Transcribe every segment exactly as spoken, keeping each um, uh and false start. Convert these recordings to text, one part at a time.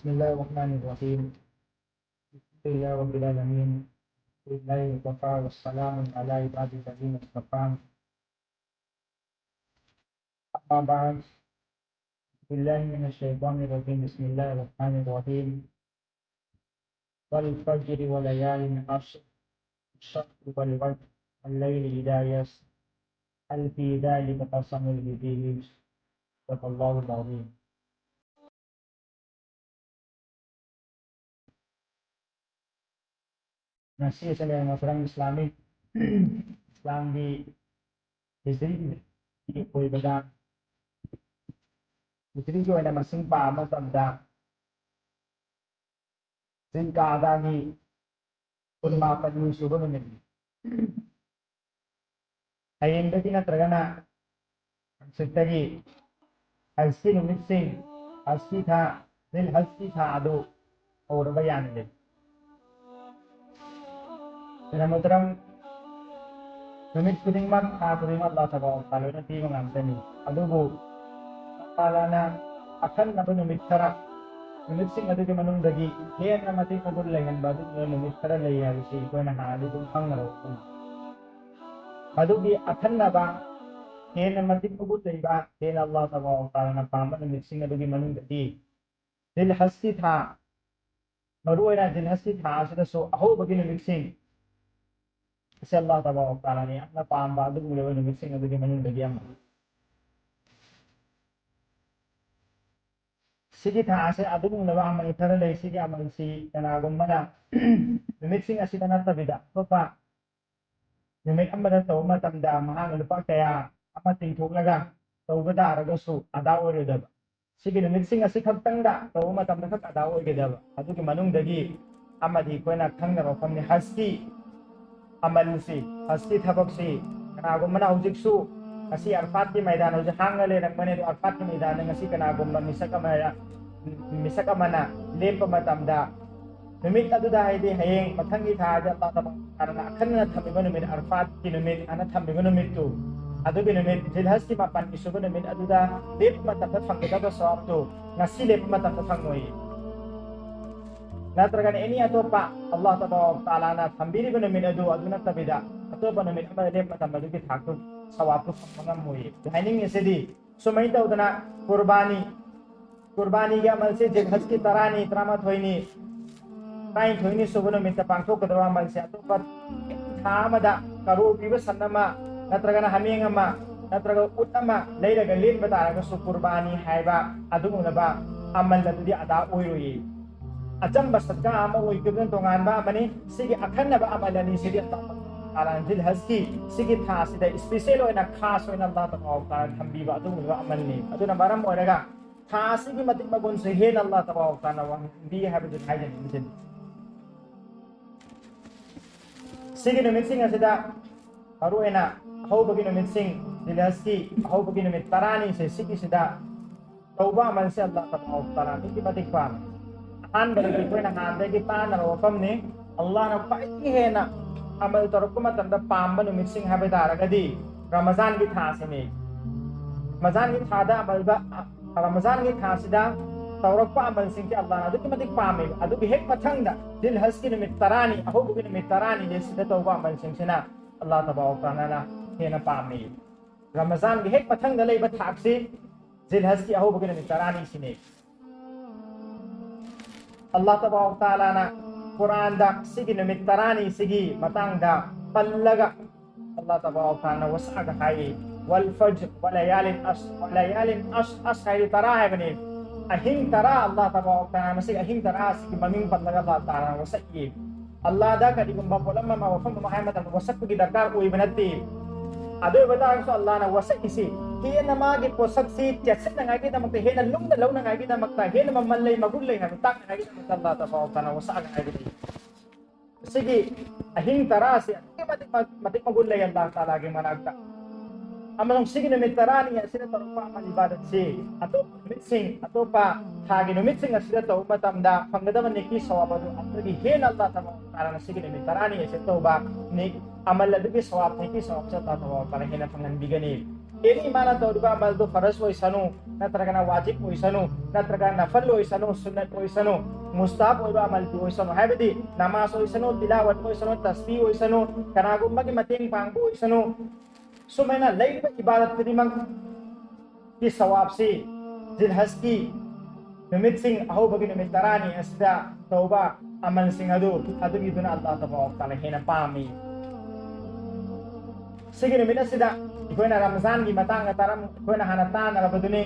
بسم الله الرحمن الرحيم. الحمد لله رب العالمين. لله وكفى والسلام على عباده الذين اصطفى. أما بعد، بالله من الشيطان الرجيم. بسم الله الرحمن الرحيم. والفجر وليال عشر، والشفع والوتر، والليل إذا يسر، هل في ذلك قسم لذي حجر؟ صدق الله العظيم. ꯉꯁꯤ ꯑꯁꯤ ꯃꯌꯥꯝ ꯃꯊꯔꯝ ꯏꯁꯂꯥꯃꯤꯛ, ꯏꯁꯂꯥꯝꯒꯤ ꯍꯤꯖ꯭ꯔꯤꯒꯤ ꯑꯣꯏꯕꯗ, ꯍꯤꯖ꯭ꯔꯤꯒꯤ ꯑꯣꯏꯅ ꯃꯁꯤꯡ ꯄꯥꯕ ꯃꯇꯝꯗ ꯖꯤꯜꯀꯥꯗꯥꯒꯤ ꯀꯨꯟꯃꯥꯄꯟꯅꯤ ꯁꯨꯕ ꯅꯨꯃꯤꯠꯅꯤ꯫ ꯍꯌꯦꯡꯗꯒꯤ ꯅꯠꯇ꯭ꯔꯒꯅ ꯍꯪꯆꯤꯠꯇꯒꯤ ꯍꯖꯀꯤ ꯅꯨꯃꯤꯠꯁꯤꯡ, ꯍꯖꯀꯤ ꯊꯥ, ꯖꯤꯜ ꯍꯖꯀꯤ ꯊꯥ ꯑꯗꯨ ꯍꯧꯔꯕ ꯌꯥꯅꯂꯦ꯫ ꯁꯤꯅ ꯃꯨꯍꯔꯔꯝ ꯅꯨꯃꯤꯠ ꯈꯨꯗꯤꯡꯃꯛ, ꯊꯥ ꯈꯨꯗꯤꯡꯃꯛ ꯑꯜꯂꯥꯍ ꯇꯕꯥꯔꯛ ꯋ ꯇꯥꯂꯥꯅ ꯄꯤꯕ ꯉꯥꯛꯇꯅꯤ꯫ ꯑꯗꯨꯕꯨ ꯑꯜꯂꯥꯍ ꯇꯥꯂꯥꯅ ꯑꯈꯟꯅꯕ ꯅꯨꯃꯤꯠ ꯈꯔ, ꯅꯨꯃꯤꯠꯁꯤꯡ ꯑꯗꯨꯒꯤ ꯃꯅꯨꯡꯗꯒꯤ ꯍꯦꯟꯅ ꯃꯇꯤꯛ ꯃꯒꯨꯟ ꯂꯩꯍꯟꯕ ꯑꯗꯨꯒꯨꯝꯕ ꯅꯨꯃꯤꯠ ꯈꯔ ꯂꯩ ꯍꯥꯏꯕꯁꯤ ꯑꯩꯈꯣꯏꯅ ꯍꯥꯟꯅꯗꯤ ꯑꯗꯨꯝ ꯈꯪꯅꯔꯕꯅꯤ꯫ ꯃꯗꯨꯒꯤ ꯑꯈꯟꯅꯕ, ꯍꯦꯟꯅ ꯃꯇꯤꯛ ꯃꯒꯨꯟ ꯂꯩꯕ, ꯍꯦꯟꯅ ꯑꯜꯂꯥꯍ ꯇꯕꯥꯔꯛ ꯋ ꯇꯥꯂꯥꯅ ꯄꯥꯝꯕ ꯅꯨꯃꯤꯠꯁꯤꯡ ꯑꯗꯨꯒꯤ ꯃꯅꯨꯡꯗꯒꯤ ꯖꯤꯜ ꯍꯖꯀꯤ ꯊꯥ, ꯃꯔꯨꯑꯣꯏꯅ ꯖꯤꯜ ꯍꯖꯀꯤ ꯊꯥ ꯑꯁꯤꯗꯁꯨ ꯑꯍꯧꯕꯒꯤ ꯅꯨꯃꯤꯠꯁꯤꯡ ꯑꯁꯤ ꯑꯜꯂꯥꯍ ꯇꯕꯥꯔꯛ ꯋ ꯇꯥꯂꯥꯅ ꯌꯥꯝꯅ ꯄꯥꯝꯕ ꯑꯗꯨꯒꯨꯝꯂꯕ ꯅꯨꯃꯤꯠꯁꯤꯡ ꯑꯗꯨꯒꯤ ꯃꯅꯨꯡꯗꯒꯤ ꯑꯃꯅꯤ꯫ ꯁꯤꯒꯤ ꯊꯥ ꯑꯁꯤ ꯑꯗꯨꯒꯨꯝꯂꯕ ꯑꯃꯜ ꯈꯔ ꯂꯩ꯫ ꯁꯤꯒꯤ ꯑꯃꯜꯁꯤ ꯀꯅꯥꯒꯨꯝꯕꯅ ꯅꯨꯃꯤꯠꯁꯤꯡ ꯑꯁꯤꯗ ꯅꯠꯇꯕꯤꯗ ꯑꯇꯣꯞꯄ ꯅꯨꯃꯤꯠ ꯑꯃꯗ ꯇꯧꯕ ꯃꯇꯝꯗ ꯃꯍꯥꯛꯅ ꯂꯨꯄꯥ ꯀꯌꯥ ꯑꯃ ꯇꯤꯡꯊꯣꯛꯂꯒ ꯇꯧꯕ ꯇꯥꯔꯒꯁꯨ ꯑꯗꯥ ꯑꯣꯏꯔꯣꯏꯗꯕ꯫ ꯁꯤꯒꯤ ꯅꯨꯃꯤꯠꯁꯤꯡ ꯑꯁꯤ ꯈꯛꯇꯪꯗ ꯇꯧꯕ ꯃꯇꯝꯗ ꯈꯛ ꯑꯗꯥ ꯑꯣꯏꯒꯗꯕ꯫ ꯑꯗꯨꯒꯤ ꯃꯅꯨꯡꯗꯒꯤ ꯑꯃꯗꯤ ꯑꯩꯈꯣꯏꯅ ꯈꯪꯗꯕ ꯃꯐꯝꯅꯤ꯫ ꯍꯖꯀꯤ ꯑꯃꯜꯁꯤ, ꯍꯖꯀꯤ ꯊꯕꯛꯁꯤ, ꯀꯅꯥꯒꯨꯝꯕꯅ ꯍꯧꯖꯤꯛꯁꯨ ꯉꯁꯤ ꯑꯔꯐꯥꯠꯀꯤ ꯃꯩꯗꯥꯟ ꯍꯧꯖꯤꯛ ꯍꯥꯡꯉ ꯂꯩꯔꯝꯒꯅꯤ, ꯑꯗꯣ ꯑꯔꯐꯥꯠꯀꯤ ꯃꯩꯗꯥꯟꯗ ꯉꯁꯤ ꯀꯅꯥꯒꯨꯝꯕ ꯃꯤꯁꯛ ꯑꯃ, ꯃꯤꯁꯛ ꯑꯃꯅ ꯂꯦꯞꯄ ꯃꯇꯝꯗ, ꯅꯨꯃꯤꯠ ꯑꯗꯨꯗ, ꯍꯥꯏꯗꯤ ꯍꯌꯦꯡ ꯃꯊꯪꯒꯤ ꯊꯥꯗ ꯑꯜꯂꯥꯍ ꯇꯕꯥꯔꯛ ꯋ ꯇꯥꯂꯥꯅ ꯑꯈꯟꯅꯅ ꯊꯝꯃꯤꯕ ꯅꯨꯃꯤꯠ, ꯑꯔꯐꯥꯠꯀꯤ ꯅꯨꯃꯤꯠ ꯑꯅ ꯊꯝꯃꯤꯕ ꯅꯨꯃꯤꯠꯇꯨ, ꯑꯗꯨꯒꯤ ꯅꯨꯃꯤꯠ, ꯖꯤꯜ ꯍꯖꯀꯤ ꯃꯥꯄꯟꯅꯤ ꯁꯨꯕ ꯅꯨꯃꯤꯠ ꯑꯗꯨꯗ ꯂꯦꯞꯄ ꯃꯇꯝꯗ ꯐꯪꯒꯗꯕ ꯁꯋꯥꯕꯇꯨ ꯉꯁꯤ ꯂꯦꯞꯄ ꯃꯇꯝꯗ ꯐꯪꯉꯣꯏ꯫ ꯅꯠꯇ꯭ꯔꯒꯅ ꯑꯦꯅꯤ ꯑꯇꯣꯞꯄ ꯑꯜꯂꯥꯍ ꯇꯕꯥꯔꯛ ꯇꯥꯂꯥꯅ ꯊꯝꯕꯤꯔꯤꯕ ꯅꯨꯃꯤꯠ ꯑꯗꯨ, ꯑꯗꯨ ꯅꯠꯇꯕꯤꯗ ꯑꯇꯣꯞꯄ ꯅꯨꯃꯤꯠ ꯑꯃꯗ ꯂꯦꯞꯄ ꯃꯇꯝꯗ ꯑꯗꯨꯒꯤ ꯊꯥꯛꯇꯨ ꯁꯋꯥꯕꯇꯨ ꯐꯪꯕ ꯉꯝꯃꯣꯏꯌꯦ꯫ ꯑꯗꯨ ꯍꯥꯏꯅꯤꯡꯉꯤꯁꯤꯗꯤ ꯁꯨꯃꯥꯏꯅ ꯇꯧꯗꯅ ꯀꯨꯔꯕꯥꯅꯤ, ꯀꯨꯔꯕꯥꯅꯤꯒꯤ ꯑꯃꯜꯁꯦ ꯖꯤꯜꯍꯖꯀꯤ ꯇꯔꯥꯅꯤ, ꯇꯔꯥꯃꯥꯊꯣꯏꯅꯤ, ꯇꯔꯥꯅꯤꯊꯣꯏꯅꯤ ꯁꯨꯕ ꯅꯨꯃꯤꯠꯇ ꯄꯥꯡꯊꯣꯛꯀꯗꯕ ꯑꯃꯜꯁꯦ ꯑꯇꯣꯞꯄ ꯊꯥ ꯑꯃꯗ ꯀꯔꯣ ꯄꯤꯕ ꯁꯟ ꯑꯃ ꯅꯠꯇ꯭ꯔꯒꯅ ꯍꯥꯃꯦꯡ ꯑꯃ ꯅꯠꯇ꯭ꯔꯒ ꯎꯠ ꯑꯃ ꯂꯩꯔꯒ ꯂꯦꯟꯕ ꯇꯥꯔꯒꯁꯨ ꯀꯨꯔꯕꯥꯅꯤ ꯍꯥꯏꯕ ꯑꯗꯨꯒꯨꯝꯂꯕ ꯑꯃꯜ ꯑꯗꯨꯗꯤ ꯑꯗꯥ ꯑꯣꯏꯔꯣꯏꯌꯦ꯫ ꯑꯆꯝꯕ ꯁꯠꯀꯥ ꯑꯃ ꯑꯣꯏꯈꯤꯕꯅ ꯇꯣꯉꯥꯟꯕ ꯑꯃꯅꯤ꯫ ꯁꯤꯒꯤ ꯑꯈꯟꯅꯕ ꯑꯃꯜ ꯑꯅꯤꯁꯤꯗꯤ ꯑꯜꯂꯥꯍ ꯇꯕꯥꯔꯛ ꯇꯥꯂꯥꯅ ꯖꯤꯜꯍꯖꯀꯤ ꯁꯤꯒꯤ ꯊꯥꯁꯤꯗ ꯏꯁꯄꯤꯁꯦꯜ ꯑꯣꯏꯅ ꯈꯥꯁ ꯑꯣꯏꯅ ꯑꯜꯂꯥꯍ ꯇꯕꯥꯔꯛ ꯇꯥꯂꯥꯅ ꯊꯝꯕꯤꯕ ꯑꯗꯨꯒꯨꯝꯂꯕ ꯑꯃꯜꯅꯤ꯫ ꯑꯗꯨꯅ ꯃꯔꯝ ꯑꯣꯏꯔꯒ ꯊꯥ ꯑꯁꯤꯒꯤ ꯃꯇꯤꯛ ꯃꯒꯨꯟꯁꯦ ꯍꯦꯟꯅ ꯑꯜꯂꯥꯍ ꯇꯕꯥꯔꯛ ꯇꯥꯂꯥꯅ ꯋꯥꯡꯍꯟꯕꯤ ꯍꯥꯏꯕꯗꯨ ꯍꯥꯏꯖꯅꯤꯡꯉꯤ꯫ ꯁꯤꯒꯤ ꯅꯨꯃꯤꯠꯁꯤꯡ ꯑꯁꯤꯗ ꯃꯔꯨꯑꯣꯏꯅ ꯑꯍꯧꯕꯒꯤ ꯅꯨꯃꯤꯠꯁꯤꯡ, ꯖꯤꯜꯍꯖꯀꯤ ꯑꯍꯧꯕꯒꯤ ꯅꯨꯃꯤꯠ ꯇꯔꯥꯅꯤꯁꯦ, ꯁꯤꯒꯤꯁꯤꯗ ꯇꯧꯕ ꯑꯃꯜꯁꯦ ꯑꯜꯂꯥꯍ ꯇꯕꯥꯔꯛ ꯇꯥꯂꯥ ꯑꯗꯨꯛꯀꯤ ꯃꯇꯤꯛ ꯄꯥꯝꯃꯤ꯫ ꯑꯍꯥꯟꯕꯗꯗꯤ ꯑꯩꯈꯣꯏꯅ ꯍꯥꯟꯅꯗꯒꯤ ꯇꯥꯟꯅꯔꯕ ꯋꯥꯐꯝꯅꯤ, ꯑꯜꯂꯥꯍꯅ ꯈ꯭ꯋꯥꯏꯗꯒꯤ ꯍꯦꯟꯅ ꯑꯃꯜ ꯇꯧꯔꯛꯄ ꯃꯇꯝꯗ ꯄꯥꯝꯕ ꯅꯨꯃꯤꯠꯁꯤꯡ ꯍꯥꯏꯕ ꯇꯥꯔꯒꯗꯤ ꯔꯃꯖꯥꯟꯒꯤ ꯊꯥꯁꯤꯅꯤ꯫ ꯔꯃꯖꯥꯟꯒꯤ ꯊꯥꯗ ꯑꯃꯜꯕ, ꯔꯃꯖꯥꯟꯒꯤ ꯊꯥꯁꯤꯗ ꯇꯧꯔꯛꯄ ꯑꯃꯜꯁꯤꯡꯁꯦ ꯑꯜꯂꯥꯍꯅ ꯑꯗꯨꯛꯀꯤ ꯃꯇꯤꯛ ꯄꯥꯝꯃꯦꯕ꯫ ꯑꯗꯨꯒꯤ ꯍꯦꯛ ꯃꯊꯪꯗ ꯖꯤꯜꯍꯖꯀꯤ ꯅꯨꯃꯤꯠ ꯇꯔꯥꯅꯤ, ꯑꯍꯧꯕꯒꯤ ꯅꯨꯃꯤꯠ ꯇꯔꯥꯅꯤꯁꯤꯗ ꯇꯧꯕ ꯑꯃꯜꯁꯤꯡꯁꯤꯅ ꯑꯜꯂꯥꯍ ꯇꯕꯥꯔꯛ ꯇꯥꯂꯥꯅ ꯍꯦꯟꯅ ꯄꯥꯝꯃꯤ꯫ ꯔꯃꯖꯥꯟꯒꯤ ꯍꯦꯛ ꯃꯊꯪꯗ ꯂꯩꯕ ꯊꯥꯛꯁꯤ ꯖꯤꯜꯍꯖꯀꯤ ꯑꯍꯧꯕꯒꯤ ꯅꯨꯃꯤꯠ ꯇꯔꯥꯅꯤꯁꯤꯅꯤ꯫ ꯑꯜꯂꯥꯍ ꯇꯕꯥꯔꯛ ꯇꯥꯂꯥꯅ ꯀꯨꯔꯥꯟꯗ ꯁꯤꯒꯤ ꯅꯨꯃꯤꯠ ꯇꯔꯥꯅꯤꯁꯤꯒꯤ ꯃꯇꯥꯡꯗ ꯄꯜꯂꯒ ꯑꯜꯂꯥꯍ ꯇꯕꯥꯔꯛ ꯇꯥꯂꯥꯅ ꯋꯥꯁꯛꯑꯒ ꯍꯥꯏ, "ꯋꯜ ꯐꯖ꯭ꯔ ꯋ ꯂꯌꯥꯂꯤꯟ ꯑꯁ-, ꯋ ꯂꯌꯥꯂꯤꯟ ꯑꯁ-, ꯑꯁ" ꯍꯥꯏꯗꯤ ꯇꯔꯥ ꯍꯥꯏꯕꯅꯤ꯫ ꯑꯍꯤꯡ ꯇꯔꯥ, ꯑꯜꯂꯥꯍ ꯇꯕꯥꯔꯛ ꯇꯥꯂꯥꯅ ꯃꯁꯤꯒꯤ ꯑꯍꯤꯡ ꯇꯔꯥ ꯑꯁꯤꯒꯤ ꯃꯃꯤꯡ ꯄꯜꯂꯒ ꯑꯜꯂꯥꯍ ꯇꯥꯂꯥꯅ ꯋꯥꯁꯛꯏ꯫ ꯑꯜꯂꯥꯍꯗ ꯀꯔꯤꯒꯨꯝꯕ ꯄꯣꯠꯂꯝ ꯑꯃ, ꯋꯥꯐꯝ ꯑꯃ ꯍꯥꯏ ꯃꯇꯝꯗ ꯋꯥꯁꯛꯄꯒꯤ ꯗꯔꯀꯥꯔ ꯑꯣꯏꯕ ꯅꯠꯇꯦ꯫ ꯑꯗꯨ ꯑꯣꯏꯕ ꯇꯥꯔꯒꯁꯨ ꯑꯜꯂꯥꯍꯅ ꯋꯥꯁꯛꯏꯁꯤ ꯍꯦꯟꯅ ꯃꯥꯒꯤ ꯄꯣꯠꯁꯛꯁꯤ ꯆꯦꯠꯁꯤꯟꯅꯉꯥꯏꯒꯤꯗꯃꯛꯇ, ꯍꯦꯟꯅ ꯂꯨꯝꯅ ꯂꯧꯅꯉꯥꯏꯒꯤꯗꯃꯛꯇ, ꯍꯦꯟꯅ ꯃꯃꯜ ꯂꯩ, ꯃꯒꯨꯟ ꯂꯩ ꯍꯥꯏꯕ ꯇꯥꯛꯅꯉꯥꯏꯒꯤꯗꯃꯛꯇ ꯑꯜꯂꯥꯍ ꯇꯕꯥꯔꯛ ꯇꯥꯂꯥꯅ ꯋꯥꯁꯛꯑꯒ ꯍꯥꯏꯕꯅꯤ꯫ ꯁꯤꯒꯤ ꯑꯍꯤꯡ ꯇꯔꯥꯁꯤ ꯑꯗꯨꯛꯀꯤ ꯃꯇꯤꯛ, ꯃꯇꯤꯛ ꯃꯒꯨꯟ ꯂꯩ ꯑꯜꯂꯥꯍ ꯇꯥꯂꯥꯒꯤ ꯃꯅꯥꯛꯇ꯫ ꯑꯃꯁꯨꯡ ꯁꯤꯒꯤ ꯅꯨꯃꯤꯠ ꯇꯔꯥꯅꯤ ꯑꯁꯤꯗ ꯇꯧꯔꯛꯄ ꯑꯃꯜ ꯏꯕꯥꯗꯠꯁꯤ ꯑꯇꯣꯞꯄ ꯅꯨꯃꯤꯠꯁꯤꯡ, ꯑꯇꯣꯞꯄ ꯊꯥꯒꯤ ꯅꯨꯃꯤꯠꯁꯤꯡ ꯑꯁꯤꯗ ꯇꯧꯕ ꯃꯇꯝꯗ ꯐꯪꯒꯗꯕ ꯅꯦꯀꯤ ꯁꯋꯥꯕ ꯑꯗꯨ ꯑꯗꯨꯗꯒꯤ ꯍꯦꯟꯅ ꯑꯜꯂꯥꯍ ꯇꯕꯥꯔꯛ ꯇꯥꯂꯥꯅ ꯁꯤꯒꯤ ꯅꯨꯃꯤꯠ ꯇꯔꯥꯅꯤ ꯑꯁꯤꯗ ꯇꯧꯕ ꯅꯦꯛ-, ꯑꯃꯜ ꯑꯗꯨꯒꯤ ꯁꯋꯥꯕ, ꯅꯦꯀꯤ ꯁꯋꯥꯕꯁꯦ ꯑꯜꯂꯥꯍ ꯇꯕꯥꯔꯛ ꯇꯥꯂꯥꯅ ꯍꯦꯟꯅ ꯐꯪꯍꯟꯕꯤꯒꯅꯤ꯫ ꯑꯦꯅꯤ ꯏꯃꯥꯅ ꯇꯧꯔꯤꯕ ꯑꯃꯜꯗꯨ ꯐꯔꯖ ꯑꯣꯏꯁꯅꯨ, ꯅꯠꯇ꯭ꯔꯒꯅ ꯋꯥꯖꯤꯕ ꯑꯣꯏꯁꯅꯨ, ꯅꯠꯇ꯭ꯔꯒ ꯅꯐꯜ ꯑꯣꯏꯁꯅꯨ, ꯁꯨꯟꯅꯠ ꯑꯣꯏꯁꯅꯨ, ꯃꯨꯁꯇꯥꯍꯕ ꯑꯣꯏꯕ ꯑꯃꯜꯕꯨ ꯑꯣꯏꯁꯅꯨ, ꯍꯥꯏꯕꯗꯤ ꯅꯃꯥꯖ ꯑꯣꯏꯁꯅꯨ, ꯇꯤꯂꯥꯋꯠ ꯑꯣꯏꯁꯅꯨ, ꯇꯁꯕꯤ ꯑꯣꯏꯁꯅꯨ, ꯀꯅꯥꯒꯨꯝꯕꯒꯤ ꯃꯇꯦꯡ ꯄꯥꯡꯕ ꯑꯣꯏꯁꯅꯨ, ꯁꯨꯃꯥꯏꯅ ꯂꯩꯔꯤꯕ ꯏꯕꯥꯗꯠ ꯈꯨꯗꯤꯡꯃꯛꯀꯤ ꯁꯋꯥꯕꯁꯤ ꯖꯤꯜꯍꯖꯀꯤ ꯅꯨꯃꯤꯠꯁꯤꯡ ꯑꯍꯧꯕꯒꯤ ꯅꯨꯃꯤꯠ ꯇꯔꯥꯅꯤ ꯑꯁꯤꯗ ꯇꯧꯕ ꯑꯃꯜꯁꯤꯡ ꯑꯗꯨ, ꯑꯗꯨꯒꯤꯗꯨꯅ ꯑꯜꯂꯥꯍ ꯇꯕꯥꯔꯛ ꯇꯥꯂꯥ ꯍꯦꯟꯅ ꯄꯥꯝꯃꯤ꯫ ꯁꯤꯒꯤ ꯅꯨꯃꯤꯠ ꯑꯁꯤꯗ ꯑꯩꯈꯣꯏꯅ ꯔꯃꯖꯥꯟꯒꯤ ꯃꯇꯥꯡꯗ ꯇꯥꯔꯝ-, ꯑꯩꯈꯣꯏꯅ ꯍꯥꯟꯅ ꯇꯥꯟꯅꯔꯕꯗꯨꯅꯤ꯫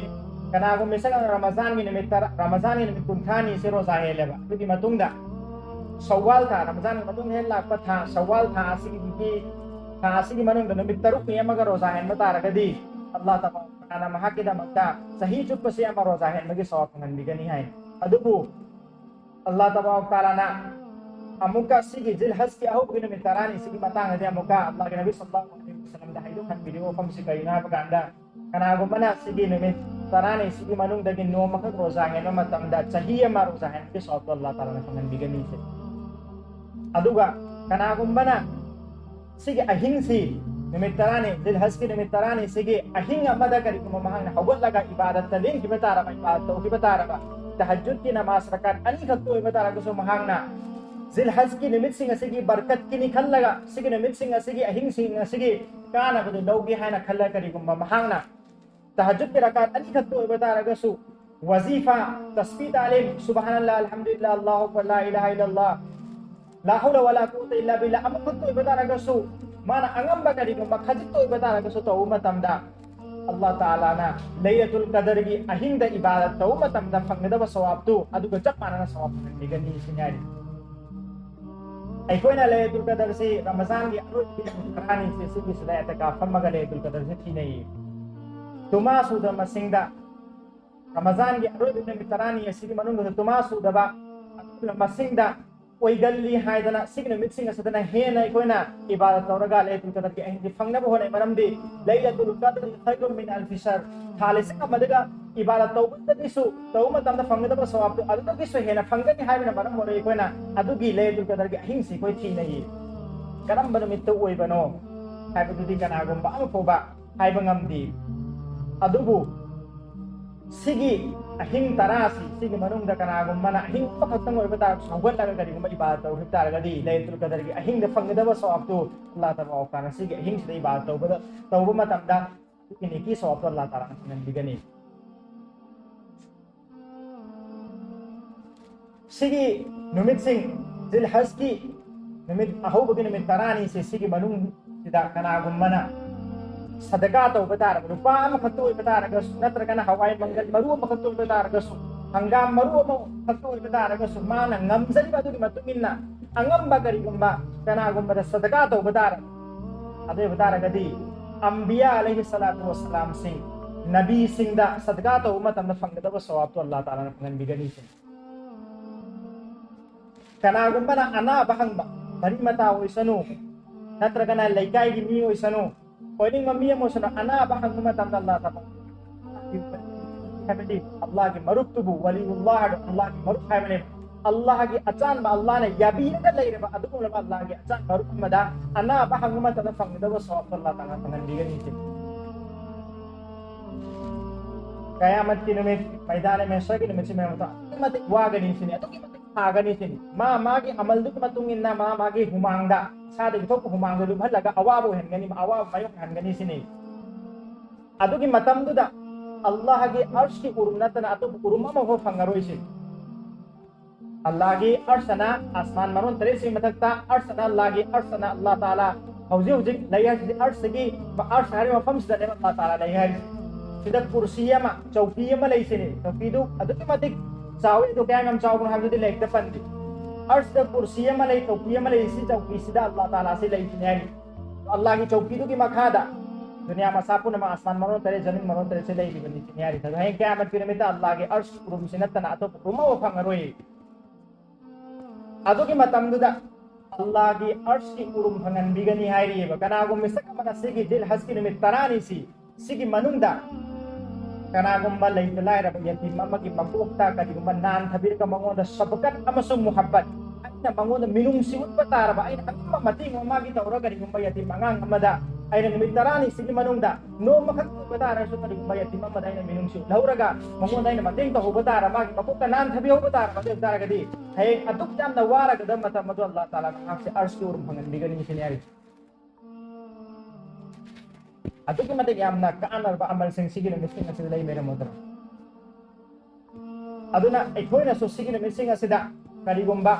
ꯀꯅꯥꯒꯨꯝꯕ ꯃꯤꯁꯛ ꯑꯃꯅ ꯔꯃꯖꯥꯟꯒꯤ ꯅꯨꯃꯤꯠ ꯇꯔꯥ, ꯔꯃꯖꯥꯟꯒꯤ ꯅꯨꯃꯤꯠ ꯀꯨꯟꯊ꯭ꯔꯥꯅꯤꯁꯤ ꯔꯣꯖꯥ ꯍꯦꯜꯂꯦꯕ, ꯑꯗꯨꯒꯤ ꯃꯇꯨꯡꯗ ꯁꯧꯋꯥꯜ ꯊꯥ, ꯔꯃꯖꯥꯟꯒꯤ ꯃꯇꯨꯡꯗ ꯍꯦꯛ ꯂꯥꯛꯄ ꯊꯥ ꯁꯧꯋꯥꯜ ꯊꯥ ꯑꯁꯤꯒꯤ, ꯊꯥ ꯑꯁꯤꯒꯤ ꯃꯅꯨꯡꯗ ꯅꯨꯃꯤꯠ ꯇꯔꯨꯛꯅꯤ ꯑꯃꯒ ꯔꯣꯖꯥ ꯍꯦꯟꯕ ꯇꯥꯔꯒꯗꯤ, ꯑꯜꯂꯥꯍ ꯇꯕꯥꯔꯛ ꯇꯥꯂꯥꯅ ꯃꯍꯥꯛꯀꯤꯗꯃꯛꯇ ꯆꯍꯤ ꯆꯨꯞꯄꯁꯤ ꯑꯃ ꯔꯣꯖꯥ ꯍꯦꯟꯕꯒꯤ ꯁꯋꯥꯕ ꯐꯪꯍꯟꯕꯤꯒꯅꯤ ꯍꯥꯏ꯫ ꯑꯗꯨꯕꯨ ꯑꯜꯂꯥꯍ ꯇꯕꯥꯔꯛ ꯇꯥꯂꯥꯅ ꯑꯃꯨꯛꯀ ꯁꯤꯒꯤ ꯖꯤꯜꯍꯖꯀꯤ ꯑꯍꯧꯕꯒꯤ ꯅꯨꯃꯤꯠ ꯇꯔꯥꯅꯤ ꯁꯤꯒꯤ ꯃꯇꯥꯡꯗꯗꯤ ꯑꯃꯨꯛꯀ ꯑꯜꯂꯥꯍꯒꯤ ꯅꯕꯤ ꯁꯜꯂꯜꯂꯥꯍꯨ ꯑꯂꯩꯍꯤ ꯋꯁꯜꯂꯝꯗ ꯍꯥꯏꯗꯣꯛꯍꯟꯕꯤꯔꯤꯕ ꯋꯥꯐꯝꯁꯤ ꯀꯔꯤꯅꯣ ꯍꯥꯏꯕ ꯀꯥꯟꯗ, ꯀꯅꯥꯒꯨꯝꯕꯅ ꯁꯤꯒꯤ ꯅꯨꯃꯤꯠ ꯇꯔꯥꯅꯤ ꯁꯤꯒꯤ ꯃꯅꯨꯡꯗꯒꯤ ꯅꯣꯡꯃꯈꯛ ꯔꯣꯖꯥ ꯍꯦꯟꯕ ꯃꯇꯝꯗ ꯆꯍꯤ ꯑꯃ ꯔꯣꯖꯥ ꯍꯦꯟꯕꯒꯤ ꯁꯋꯥꯕꯇꯣ ꯑꯜꯂꯥꯍ ꯇꯥꯂꯥꯅ ꯐꯪꯍꯟꯕꯤꯒꯅꯤ ꯁꯤ꯫ ꯑꯗꯨꯒ ꯀꯅꯥꯒꯨꯝꯕꯅ ꯁꯤꯒꯤ ꯑꯍꯤꯡꯁꯤ, ꯅꯨꯃꯤꯠ ꯇꯔꯥꯅꯤ, ꯖꯤꯜꯍꯖꯀꯤ ꯅꯨꯃꯤꯠ ꯇꯔꯥꯅꯤ ꯁꯤꯒꯤ ꯑꯍꯤꯡ ꯑꯃꯗ ꯀꯔꯤꯒꯨꯝꯕ ꯃꯍꯥꯛꯅ ꯍꯧꯒꯠꯂꯒ ꯏꯕꯥꯗꯠꯇ ꯂꯦꯡꯈꯤꯕ ꯇꯥꯔꯕ, ꯏꯕꯥꯗꯠ ꯇꯧꯈꯤꯕ ꯇꯥꯔꯕ, ꯇꯍꯖꯨꯗꯀꯤ ꯅꯃꯥꯖ ꯔꯀꯥꯠ ꯑꯅꯤꯈꯛꯇ ꯑꯣꯏꯕ ꯇꯥꯔꯒꯁꯨ ꯃꯍꯥꯛꯅ ꯖꯤꯜꯍꯖꯀꯤ ꯅꯨꯃꯤꯠꯁꯤꯡ ꯑꯁꯤꯒꯤ ꯕꯔꯀꯠꯀꯤꯅꯤ ꯈꯜꯂꯒ, ꯁꯤꯒꯤ ꯅꯨꯃꯤꯠꯁꯤꯡ ꯑꯁꯤꯒꯤ, ꯑꯍꯤꯡꯁꯤꯡ ꯑꯁꯤꯒꯤ ꯀꯥꯟꯅꯕꯗꯨ ꯂꯧꯒꯦ ꯍꯥꯏꯅ ꯈꯜꯂ ꯀꯔꯤꯒꯨꯝꯕ ꯃꯍꯥꯛꯅ ꯇꯍꯖꯨꯗꯀꯤ ꯔꯀꯥꯠ ꯑꯅꯤꯈꯛꯇ ꯑꯣꯏꯕ ꯇꯥꯔꯒꯁꯨ, ꯋꯥꯖꯤꯐꯥ, ꯇꯁꯕꯤꯍ ꯇꯥꯂꯤꯝ, ꯁꯨꯕꯍꯥꯅꯜꯂꯥ, ꯑꯜꯍꯝꯗꯨꯂꯤꯜꯂꯥ, ꯑꯜꯂꯥꯍꯨ ꯑꯛꯕꯔ, ꯂꯥ ꯏꯂꯥꯍ ꯏꯜꯂꯜꯂꯥ, ꯂꯥ ꯍꯧꯂ ꯋꯥꯂꯥ ꯀꯨꯋꯥꯇ ꯏꯜꯂꯥ ꯕꯤꯜꯂꯥ ꯑꯃꯈꯛꯇ ꯑꯣꯏꯕ ꯇꯥꯔꯒꯁꯨ, ꯃꯥꯅ ꯑꯉꯝꯕ ꯀꯔꯤꯒꯨꯝꯕ ꯈꯖꯤꯛꯇ ꯑꯣꯏꯕ ꯇꯥꯔꯒꯁꯨ ꯇꯧꯕ ꯃꯇꯝꯗ, ꯑꯜꯂꯥꯍ ꯇꯥꯂꯥꯅ ꯂꯩꯂꯇꯨꯜ ꯀꯗꯔꯒꯤ ꯑꯍꯤꯡꯗ ꯏꯕꯥꯗꯠ ꯇꯧꯕ ꯃꯇꯝꯗ ꯐꯪꯒꯗꯕ ꯁꯋꯥꯕꯇꯨ ꯑꯗꯨꯒ ꯆꯞ ꯃꯥꯟꯅꯅ ꯁꯋꯥꯕ ꯐꯪꯍꯟꯕꯤꯒꯅꯤ ꯁꯤꯅꯤ ꯍꯥꯏꯔꯤ꯫ ꯑꯩꯈꯣꯏꯅ ꯂꯩꯂꯇꯨꯜ ꯀꯗꯔꯁꯤ ꯔꯃꯖꯥꯟꯒꯤ ꯑꯔꯣꯏꯕꯒꯤ ꯅꯨꯃꯤꯠ ꯇꯔꯥꯅꯤꯁꯤ ꯁꯤꯒꯤꯁꯤꯗ ꯑꯦꯇꯀꯥꯐ ꯐꯝꯃꯒ ꯂꯩꯂꯇꯨꯜ ꯀꯗꯔꯁꯤ ꯊꯤꯅꯩꯌꯦ꯫ ꯇꯨꯃꯥ ꯁꯨꯗꯕ ꯃꯁꯤꯡꯗ, ꯔꯃꯖꯥꯟꯒꯤ ꯑꯔꯣꯏꯕ ꯅꯨꯃꯤꯠ ꯇꯔꯥꯅꯤ ꯑꯁꯤꯒꯤ ꯃꯅꯨꯡꯗ ꯇꯨꯃꯥ ꯁꯨꯗꯕ ꯑꯗꯨꯒꯨꯝꯂꯕ ꯃꯁꯤꯡꯗ ꯑꯣꯏꯒꯜꯂꯤ ꯍꯥꯏꯗꯅ ꯁꯤꯒꯤ ꯅꯨꯃꯤꯠꯁꯤꯡ ꯑꯁꯤꯗꯅ ꯍꯦꯟꯅ ꯑꯩꯈꯣꯏꯅ ꯏꯕꯥꯗꯠ ꯇꯧꯔꯒ ꯂꯩꯂꯇꯨꯜ ꯀꯗꯔꯒꯤ ꯑꯍꯤꯡꯁꯤ ꯐꯪꯅꯕ ꯍꯣꯠꯅꯩ꯫ ꯃꯔꯝꯗꯤ ꯂꯩꯂꯇꯨꯜ ꯀꯗꯔ ꯈꯩꯔꯨꯝ ꯃꯤꯟ ꯑꯜꯐꯤ ꯁꯍꯔ, ꯊꯥ ꯂꯤꯁꯤꯡ ꯑꯃꯗꯒ ꯏꯕꯥꯗꯠ ꯇꯧꯕꯗꯒꯤꯁꯨ, ꯇꯧꯕ ꯃꯇꯝꯗ ꯐꯪꯒꯗꯕ ꯁꯋꯥꯕꯇꯨ ꯑꯗꯨꯗꯒꯤꯁꯨ ꯍꯦꯟꯅ ꯐꯪꯒꯅꯤ ꯍꯥꯏꯕꯅ ꯃꯔꯝ ꯑꯣꯏꯔꯒ ꯑꯩꯈꯣꯏꯅ ꯑꯗꯨꯒꯤ ꯂꯩꯂꯇꯨꯜ ꯀꯗꯔꯒꯤ ꯑꯍꯤꯡꯁꯤ ꯑꯩꯈꯣꯏ ꯊꯤꯅꯩꯌꯦ꯫ ꯀꯔꯝꯕ ꯅꯨꯃꯤꯠꯇ ꯑꯣꯏꯕꯅꯣ ꯍꯥꯏꯕꯗꯨꯗꯤ ꯀꯅꯥꯒꯨꯝꯕ ꯑꯃ ꯐꯥꯎꯕ ꯍꯥꯏꯕ ꯉꯝꯗꯦ꯫ ꯑꯗꯨꯕꯨ ꯁꯤꯒꯤ ꯑꯍꯤꯡ ꯇꯔꯥꯁꯤ, ꯁꯤꯒꯤ ꯃꯅꯨꯡꯗ ꯀꯅꯥꯒꯨꯝꯕꯅ ꯑꯍꯤꯡ ꯑꯃꯈꯛꯇꯪ ꯑꯣꯏꯕ ꯇꯥꯔꯒꯁꯨ ꯍꯧꯒꯠꯂꯒ ꯀꯔꯤꯒꯨꯝꯕ ꯏꯕꯥꯗ ꯇꯧꯈꯤꯕ ꯇꯥꯔꯒꯗꯤ, ꯂꯩꯂꯇꯨꯜ ꯀꯗꯔꯒꯤ ꯑꯍꯤꯡꯗ ꯐꯪꯒꯗꯕ ꯁꯋꯥꯕꯇꯨ ꯑꯜꯂꯥꯍ ꯇꯕꯥꯔꯛ ꯋ ꯇꯥꯂꯥꯅ ꯁꯤꯒꯤ ꯑꯍꯤꯡꯁꯤꯗ ꯏꯕꯥꯗ ꯇꯧꯕꯗ, ꯇꯧꯕ ꯃꯇꯝꯗ ꯑꯗꯨꯒꯤ ꯅꯦꯀꯤ ꯁꯋꯥꯕꯇꯨ ꯑꯜꯂꯥꯍ ꯇꯥꯂꯥꯅ ꯐꯪꯍꯟꯕꯤꯒꯅꯤ꯫ ꯁꯤꯒꯤ ꯅꯨꯃꯤꯠꯁꯤꯡ, ꯖꯤꯜ ꯍꯖꯀꯤ ꯅꯨꯃꯤꯠ, ꯑꯍꯧꯕꯒꯤ ꯅꯨꯃꯤꯠ ꯇꯔꯥꯅꯤꯁꯦ, ꯁꯤꯒꯤ ꯃꯅꯨꯡꯁꯤꯗ ꯀꯅꯥꯒꯨꯝꯕꯅ ꯁꯗꯀꯥ ꯇꯧꯕ ꯇꯥꯔꯕ, ꯂꯨꯄꯥ ꯑꯃꯈꯛꯇ ꯑꯣꯏꯕ ꯇꯥꯔꯒꯁꯨ, ꯅꯠꯇ꯭ꯔꯒꯅ ꯍꯋꯥꯏ ꯃꯪꯒꯜ ꯃꯔꯨ ꯑꯃꯈꯛꯇ ꯑꯣꯏꯕ ꯇꯥꯔꯒꯁꯨ, ꯍꯪꯒꯥꯝ ꯃꯔꯨ ꯑꯃꯈꯛꯇ ꯑꯣꯏꯕ ꯇꯥꯔꯒꯁꯨ, ꯃꯥꯅ ꯉꯝꯖꯔꯤꯕ ꯑꯗꯨꯒꯤ ꯃꯇꯨꯡ ꯏꯟꯅ ꯑꯉꯝꯕ ꯀꯔꯤꯒꯨꯝꯕ ꯀꯅꯥꯒꯨꯝꯕꯗ ꯁꯗꯀꯥ ꯇꯧꯕ ꯇꯥꯔꯕ, ꯑꯗꯨ ꯑꯣꯏꯕ ꯇꯥꯔꯒꯗꯤ ꯑꯝꯕꯤꯌꯥ ꯑꯂꯩꯍꯤ ꯁꯂꯥꯇꯨ ꯋꯁꯁꯂꯥꯝꯁꯤꯡ, ꯅꯕꯤꯁꯤꯡꯗ ꯁꯗꯀꯥ ꯇꯧꯕ ꯃꯇꯝꯗ ꯐꯪꯒꯗꯕ ꯁꯋꯥꯕꯇꯣ ꯑꯜꯂꯥꯍ ꯇꯥꯂꯥꯅ ꯐꯪꯍꯟꯕꯤꯒꯅꯤ꯫ ꯀꯅꯥꯒꯨꯝꯕꯅ ꯑꯅꯥꯕ ꯍꯪꯕ, ꯃꯔꯤ ꯃꯇꯥ ꯑꯣꯏꯁꯅꯨ, ꯅꯠꯇ꯭ꯔꯒꯅ ꯂꯩꯀꯥꯏꯒꯤ ꯃꯤ ꯑꯣꯏꯁꯅꯨ, ꯑꯣꯏꯅꯤꯡꯕ ꯃꯤ ꯑꯃ ꯑꯣꯏꯁꯅꯨ, ꯑꯅꯥꯕ ꯍꯪꯕ ꯃꯇꯝꯗ ꯑꯜꯂꯥꯍ ꯇꯥꯂꯥ, ꯍꯥꯏꯕꯗꯤ ꯑꯜꯂꯥꯍꯒꯤ ꯃꯔꯨꯞꯇꯨꯕꯨ, ꯋꯥꯂꯤꯎꯜꯂꯥꯍ ꯍꯥꯏꯕ ꯑꯜꯂꯥꯍꯒꯤ ꯃꯔꯨꯞ ꯍꯥꯏꯕꯅꯦꯕ꯫ ꯑꯜꯂꯥꯍꯒꯤ ꯑꯆꯥꯟꯕ, ꯑꯜꯂꯥꯍꯅ ꯌꯥꯕꯤꯔꯒ ꯂꯩꯔꯕ ꯑꯗꯨꯒꯨꯝꯂꯕ ꯑꯜꯂꯥꯍꯒꯤ ꯑꯆꯥꯟꯕ ꯃꯔꯨꯞ ꯑꯃꯗ ꯑꯅꯥꯕ ꯍꯪꯕ ꯃꯇꯝꯗ ꯐꯪꯒꯗꯕ ꯁꯋꯥꯕꯇꯣ ꯑꯜꯂꯥꯍ ꯇꯥꯂꯥꯅ ꯐꯪꯍꯟꯕꯤꯒꯅꯤ ꯁꯤꯅꯤ꯫ ꯀꯌꯥꯃꯠꯀꯤ ꯅꯨꯃꯤꯠ, ꯃꯩꯗꯥꯅꯦ ꯃꯍꯁꯔꯒꯤ ꯅꯨꯃꯤꯠꯁꯤ ꯃꯌꯥꯝ ꯑꯗꯨꯛꯀꯤ ꯃꯇꯤꯛ ꯋꯥꯒꯅꯤ ꯁꯤꯅꯤ, ꯑꯗꯨꯛꯀꯤ ꯃꯇꯤꯛ ꯊꯥꯒꯅꯤ ꯁꯤꯅꯤ꯫ ꯃꯥ ꯃꯥꯒꯤ ꯑꯃꯜꯗꯨꯒꯤ ꯃꯇꯨꯡ ꯏꯟꯅ, ꯃꯥ ꯃꯥꯒꯤ ꯍꯨꯃꯥꯡꯗ, ꯏꯁꯥꯗꯒꯤ ꯊꯣꯛꯄ ꯍꯨꯃꯥꯡꯗꯨ ꯂꯨꯞꯍꯜꯂꯒ ꯑꯋꯥꯕ ꯑꯣꯏꯍꯟꯒꯅꯤ, ꯑꯋꯥꯕ ꯃꯥꯌꯣꯛꯅꯍꯟꯒꯅꯤ ꯁꯤꯅꯤ꯫ ꯑꯗꯨꯒꯤ ꯃꯇꯝꯗꯨꯗ ꯑꯜꯂꯥꯍꯒꯤ ꯑꯔꯁꯀꯤ ꯎꯔꯨꯝ ꯅꯠꯇꯅ ꯑꯇꯣꯞꯄ ꯎꯔꯨꯝ ꯑꯃꯐꯥꯎ ꯐꯪꯉꯔꯣꯏ ꯁꯤꯅꯤ꯫ ꯑꯜꯂꯥꯍꯒꯤ ꯑꯔꯁ ꯑꯅ ꯑꯁꯃꯥꯟ ꯃꯔꯣꯟ ꯇꯔꯦꯠꯁꯤꯒꯤ ꯃꯊꯛꯇ, ꯑꯔꯁ ꯑꯅ ꯑꯜꯂꯥꯍꯒꯤ ꯑꯔꯁ ꯑꯅ ꯑꯜꯂꯥꯍ ꯇꯥꯂꯥ ꯍꯧꯖꯤꯛ ꯍꯧꯖꯤꯛ ꯂꯩ ꯍꯥꯏꯁꯤꯗꯤ, ꯑꯔꯁꯇꯒꯤ ꯑꯔꯁ ꯍꯥꯏꯔꯤꯕ ꯃꯐꯝꯁꯤꯗꯅꯦꯕ ꯑꯜꯂꯥꯍ ꯇꯥꯂꯥ ꯂꯩ ꯍꯥꯏꯔꯤꯁꯦ꯫ ꯁꯤꯗ ꯀꯨꯔꯁꯤ ꯑꯃ, ꯆꯧꯀꯤ ꯑꯃ ꯂꯩꯁꯤꯅꯤ꯫ ꯆꯧꯀꯤꯗꯨ ꯑꯗꯨꯛꯀꯤ ꯃꯇꯤꯛ ꯆꯥꯎꯋꯤ꯫ ꯑꯗꯨ ꯀꯌꯥꯝ ꯌꯥꯝ ꯆꯥꯎꯕꯅꯣ ꯍꯥꯏꯕꯗꯨꯗꯤ ꯂꯥꯏꯔꯤꯛꯇ ꯄꯟꯗꯦ꯫ ꯑꯔꯁꯇ ꯀꯨꯔꯁꯤ ꯑꯃ ꯂꯩ, ꯆꯧꯀꯤ ꯑꯃ ꯂꯩ꯫ ꯁꯤ ꯆꯧꯀꯤꯁꯤꯗ ꯑꯜꯂꯥꯍ ꯇꯥꯂꯥꯁꯤ ꯂꯩꯁꯤꯅꯤ ꯍꯥꯏꯔꯤ꯫ ꯑꯜꯂꯥꯍꯒꯤ ꯆꯧꯀꯤꯗꯨꯒꯤ ꯃꯈꯥꯗ ꯗꯨꯅꯤꯌꯥ ꯃꯁꯥ ꯄꯨꯝꯅꯃꯛ, ꯑꯁꯃꯥꯟ ꯃꯔꯣꯟ ꯇꯔꯦꯠ, ꯖꯃꯤꯟ ꯃꯔꯣꯟ ꯇꯔꯦꯠꯁꯦ ꯂꯩꯔꯤꯕꯅꯤ ꯁꯤꯅꯤ ꯍꯥꯏꯔꯤ꯫ ꯑꯗꯣ ꯍꯌꯦꯡ ꯀꯌꯥꯃꯠꯀꯤ ꯅꯨꯃꯤꯠꯇ ꯑꯜꯂꯥꯍꯒꯤ ꯑꯔꯁꯀꯤ ꯎꯔꯨꯝꯁꯤ ꯅꯠꯇꯅ ꯑꯇꯣꯞꯄ ꯎꯔꯨꯝ ꯑꯃꯐꯥꯎ ꯐꯪꯉꯔꯣꯏ꯫ ꯑꯗꯨꯒꯤ ꯃꯇꯝꯗꯨꯗ ꯑꯜꯂꯥꯍꯒꯤ ꯑꯔꯁꯀꯤ ꯎꯔꯨꯝ ꯐꯪꯍꯟꯕꯤꯒꯅꯤ ꯍꯥꯏꯔꯤꯑꯕ꯫ ꯀꯅꯥꯒꯨꯝꯕ ꯃꯤꯁꯛ ꯑꯃꯅ ꯁꯤꯒꯤ ꯖꯤꯜ ꯍꯖꯀꯤ ꯅꯨꯃꯤꯠ ꯇꯔꯥꯅꯤꯁꯤ, ꯁꯤꯒꯤ ꯃꯅꯨꯡꯗ ꯀꯅꯥꯒꯨꯝꯕ ꯂꯩꯇ ꯂꯥꯏꯔꯕ ꯌꯇꯤꯝ ꯑꯃꯒꯤ ꯃꯀꯣꯛꯇ ꯀꯔꯤꯒꯨꯝꯕ ꯅꯥꯟꯊꯕꯤꯔꯒ ꯃꯉꯣꯟꯗ ꯁꯐꯀꯠ ꯑꯃꯁꯨꯡ ꯃꯨꯍꯕꯠ, ꯑꯩꯅ ꯃꯉꯣꯟꯗ ꯃꯤꯅꯨꯡꯁꯤ ꯎꯠꯄ ꯇꯥꯔꯕ, ꯑꯩꯅ ꯑꯉꯝꯕ ꯃꯇꯦꯡ ꯑꯃ ꯃꯥꯒꯤ ꯇꯧꯔꯒ ꯀꯔꯤꯒꯨꯝꯕ ꯌꯇꯤꯝ ꯑꯉꯥꯡ ꯑꯃꯗ ꯑꯩꯅ ꯅꯨꯃꯤꯠ ꯇꯔꯥꯅꯤꯁꯤꯒꯤ ꯃꯅꯨꯡꯗ ꯅꯣꯡꯃꯈꯛ ꯑꯣꯏꯕ ꯇꯥꯔꯁꯨ ꯀꯔꯤꯒꯨꯝꯕ ꯌꯦꯇꯤꯝ ꯑꯃꯗ ꯑꯩꯅ ꯃꯤꯅꯨꯡꯁꯤ ꯎꯠꯍꯧꯔꯒ ꯃꯉꯣꯟꯗ ꯑꯩꯅ ꯃꯇꯦꯡ ꯇꯧꯍꯧꯕ ꯇꯥꯔ, ꯃꯥꯒꯤ ꯃꯄꯨꯛꯇ ꯅꯥꯟꯊꯕꯤꯍꯧꯕ ꯇꯥꯔꯕ ꯑꯗꯨ ꯑꯣꯏꯕ ꯇꯥꯔꯒꯗꯤ ꯍꯌꯦꯡ ꯑꯗꯨꯛ ꯌꯥꯝꯅ ꯋꯥꯔꯒꯗꯕ ꯃꯇꯝ ꯑꯗꯨ ꯑꯜꯂꯥꯍ ꯇꯥꯂꯥꯅ ꯃꯍꯥꯛꯁꯦ ꯑꯔꯁꯀꯤ ꯎꯔꯨꯝ ꯐꯪꯍꯟꯕꯤꯒꯅꯤ ꯁꯤꯅꯤ ꯍꯥꯏꯔꯤꯁꯦ꯫ ꯑꯗꯨꯛꯀꯤ ꯃꯇꯤꯛ ꯌꯥꯝꯅ ꯀꯥꯟꯅꯔꯕ ꯑꯃꯜꯁꯤꯡ ꯁꯤꯒꯤ ꯅꯨꯃꯤꯠꯁꯤꯡ ꯑꯁꯤꯗ ꯂꯩ ꯃꯦꯔꯝ ꯃꯣꯍꯇꯔꯝ꯫ ꯑꯗꯨꯅ ꯑꯩꯈꯣꯏꯅꯁꯨ ꯁꯤꯒꯤ ꯅꯨꯃꯤꯠꯁꯤꯡ ꯑꯁꯤꯗ ꯀꯔꯤꯒꯨꯝꯕ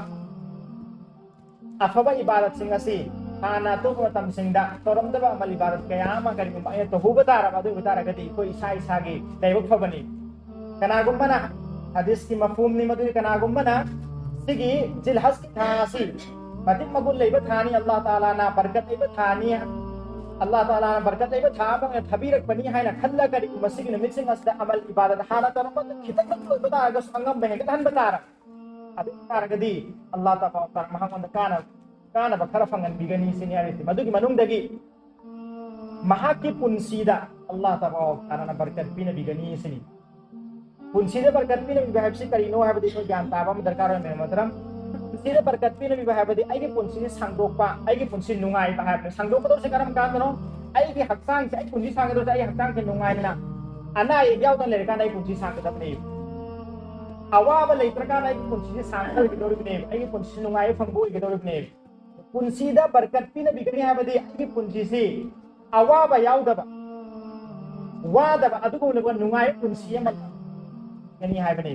ꯑꯐꯕ ꯏꯕꯥꯗꯠꯁꯤꯡ ꯑꯁꯤ ꯍꯥꯟꯅ ꯑꯇꯣꯞꯄ ꯃꯇꯝꯁꯤꯡꯗ ꯇꯧꯔꯝꯗꯕ ꯑꯃꯜ ꯏꯕꯥꯗꯠ ꯀꯌꯥ ꯑꯃ ꯀꯔꯤꯒꯨꯝꯕ ꯑꯩꯅ ꯇꯧꯍꯧꯕ ꯇꯥꯔꯕ ꯑꯗꯨ ꯑꯣꯏꯕ ꯇꯥꯔꯒꯗꯤ ꯑꯩꯈꯣꯏ ꯏꯁꯥ ꯏꯁꯥꯒꯤ ꯂꯥꯏꯕꯛ ꯐꯕꯅꯤ꯫ ꯀꯅꯥꯒꯨꯝꯕꯅ, ꯍꯗꯤꯁꯀꯤ ꯃꯐꯍꯨꯝꯅꯤ ꯃꯗꯨꯗꯤ, ꯀꯅꯥꯒꯨꯝꯕꯅ ꯁꯤꯒꯤ ꯖꯤꯜꯍꯖꯀꯤ ꯊꯥ ꯑꯁꯤ ꯃꯇꯤꯛ ꯃꯒꯨꯟ ꯂꯩꯕ ꯊꯥꯅꯤ, ꯑꯜꯂꯥꯍ ꯇꯥꯂꯥꯅ ꯕꯔꯀꯠ ꯂꯩꯕ ꯊꯥꯅꯤ, ꯑꯜꯂꯥꯍ ꯇꯥꯂꯥꯅ ꯕꯔꯀꯠ ꯂꯩꯕ ꯊꯥ ꯑꯃ ꯑꯣꯏꯅ ꯊꯥꯕꯤꯔꯛꯄꯅꯤ ꯍꯥꯏꯅ ꯈꯜꯂꯒ ꯀꯔꯤꯒꯨꯝꯕ ꯁꯤꯒꯤ ꯅꯨꯃꯤꯠꯁꯤꯡ ꯑꯁꯤꯗ ꯑꯃꯜ ꯏꯕꯥꯗꯠ ꯍꯥꯟꯅ ꯇꯧꯔꯝꯕꯗ ꯈꯤꯇꯪ ꯑꯣꯏꯕ ꯇꯥꯔꯒꯁꯨ ꯑꯉꯝꯕ ꯍꯦꯟꯒꯠꯍꯟꯕ ꯇꯥꯔꯕ ꯑꯗꯨ ꯑꯣꯏ ꯇꯥꯔꯒꯗꯤ ꯑꯜꯂꯥꯍ ꯇꯥꯂꯥ ꯃꯉꯣꯟꯗ ꯀꯥꯟꯅ-, ꯀꯥꯟꯅꯕ ꯈꯔ ꯐꯪꯍꯟꯕꯤꯒꯅꯤ ꯁꯤꯅꯤ ꯍꯥꯏꯔꯤꯁꯦ꯫ ꯃꯗꯨꯒꯤ ꯃꯅꯨꯡꯗꯒꯤ ꯃꯍꯥꯛꯀꯤ ꯄꯨꯟꯁꯤꯗ ꯑꯜꯂꯥꯍ ꯇꯥꯂꯥꯅ ꯕꯔꯀꯠ ꯄꯤꯅꯕꯤꯒꯅꯤ ꯁꯤꯅꯤ꯫ ꯄꯨꯟꯁꯤꯗ ꯕꯔꯀꯠ ꯄꯤꯅꯕꯤꯕ ꯍꯥꯏꯕꯁꯤ ꯀꯔꯤꯅꯣ ꯍꯥꯏꯕꯗꯤ ꯑꯩꯈꯣꯏ ꯒ꯭ꯌꯥꯟ ꯇꯥꯕ ꯑꯃ ꯗꯔꯀꯥꯔ ꯑꯣꯏ, ꯃꯦꯔꯝ ꯃꯣꯍꯇꯔꯝ꯫ ꯄꯨꯟꯁꯤꯗ ꯕꯔꯀꯠ ꯄꯤꯅꯕꯤꯕ ꯍꯥꯏꯕꯗꯤ ꯑꯩꯒꯤ ꯄꯨꯟꯁꯤꯁꯤ ꯁꯥꯡꯗꯣꯛꯄ, ꯑꯩꯒꯤ ꯄꯨꯟꯁꯤ ꯅꯨꯡꯉꯥꯏꯕ ꯍꯥꯏꯕꯅꯤ꯫ ꯁꯥꯡꯗꯣꯛꯀꯗꯧꯁꯦ ꯀꯔꯝ ꯀꯥꯟꯗꯅꯣ? ꯑꯩꯒꯤ ꯍꯛꯆꯥꯡꯁꯦ, ꯑꯩ ꯄꯨꯟꯁꯤ ꯁꯥꯡꯒꯗꯧꯁꯦ ꯑꯩ ꯍꯛꯆꯥꯡꯁꯦ ꯅꯨꯡꯉꯥꯏꯅ, ꯑꯅꯥ ꯑꯌꯦꯛ ꯌꯥꯎꯗꯅ ꯂꯩꯔꯀꯥꯟꯗ ꯑꯩ ꯄꯨꯟꯁꯤ ꯁꯥꯡꯒꯗꯕꯅꯦ꯫ ꯑꯋꯥꯕ ꯂꯩꯇ꯭ꯔꯀꯥꯟꯗ ꯑꯩꯒꯤ ꯄꯨꯟꯁꯤꯁꯦ ꯁꯥꯡꯕ ꯑꯣꯏꯒꯗꯧꯔꯤꯕꯅꯦꯕ, ꯑꯩꯒꯤ ꯄꯨꯟꯁꯤ ꯅꯨꯡꯉꯥꯏꯕ ꯐꯪꯕ ꯑꯣꯏꯒꯗꯧꯔꯤꯕꯅꯦꯕ꯫ ꯄꯨꯟꯁꯤꯗ ꯕꯔꯀꯠ ꯄꯤꯅꯕꯤꯒꯅꯤ ꯍꯥꯏꯕꯗꯤ ꯑꯩꯒꯤ ꯄꯨꯟꯁꯤꯁꯤ ꯑꯋꯥꯕ ꯌꯥꯎꯗꯕ, ꯋꯥꯗꯕ ꯑꯗꯨꯒꯨꯝꯂꯕ ꯅꯨꯡꯉꯥꯏꯕ ꯄꯨꯟꯁꯤ ꯑꯃ ꯒꯅꯤ ꯍꯥꯏꯕꯅꯤ꯫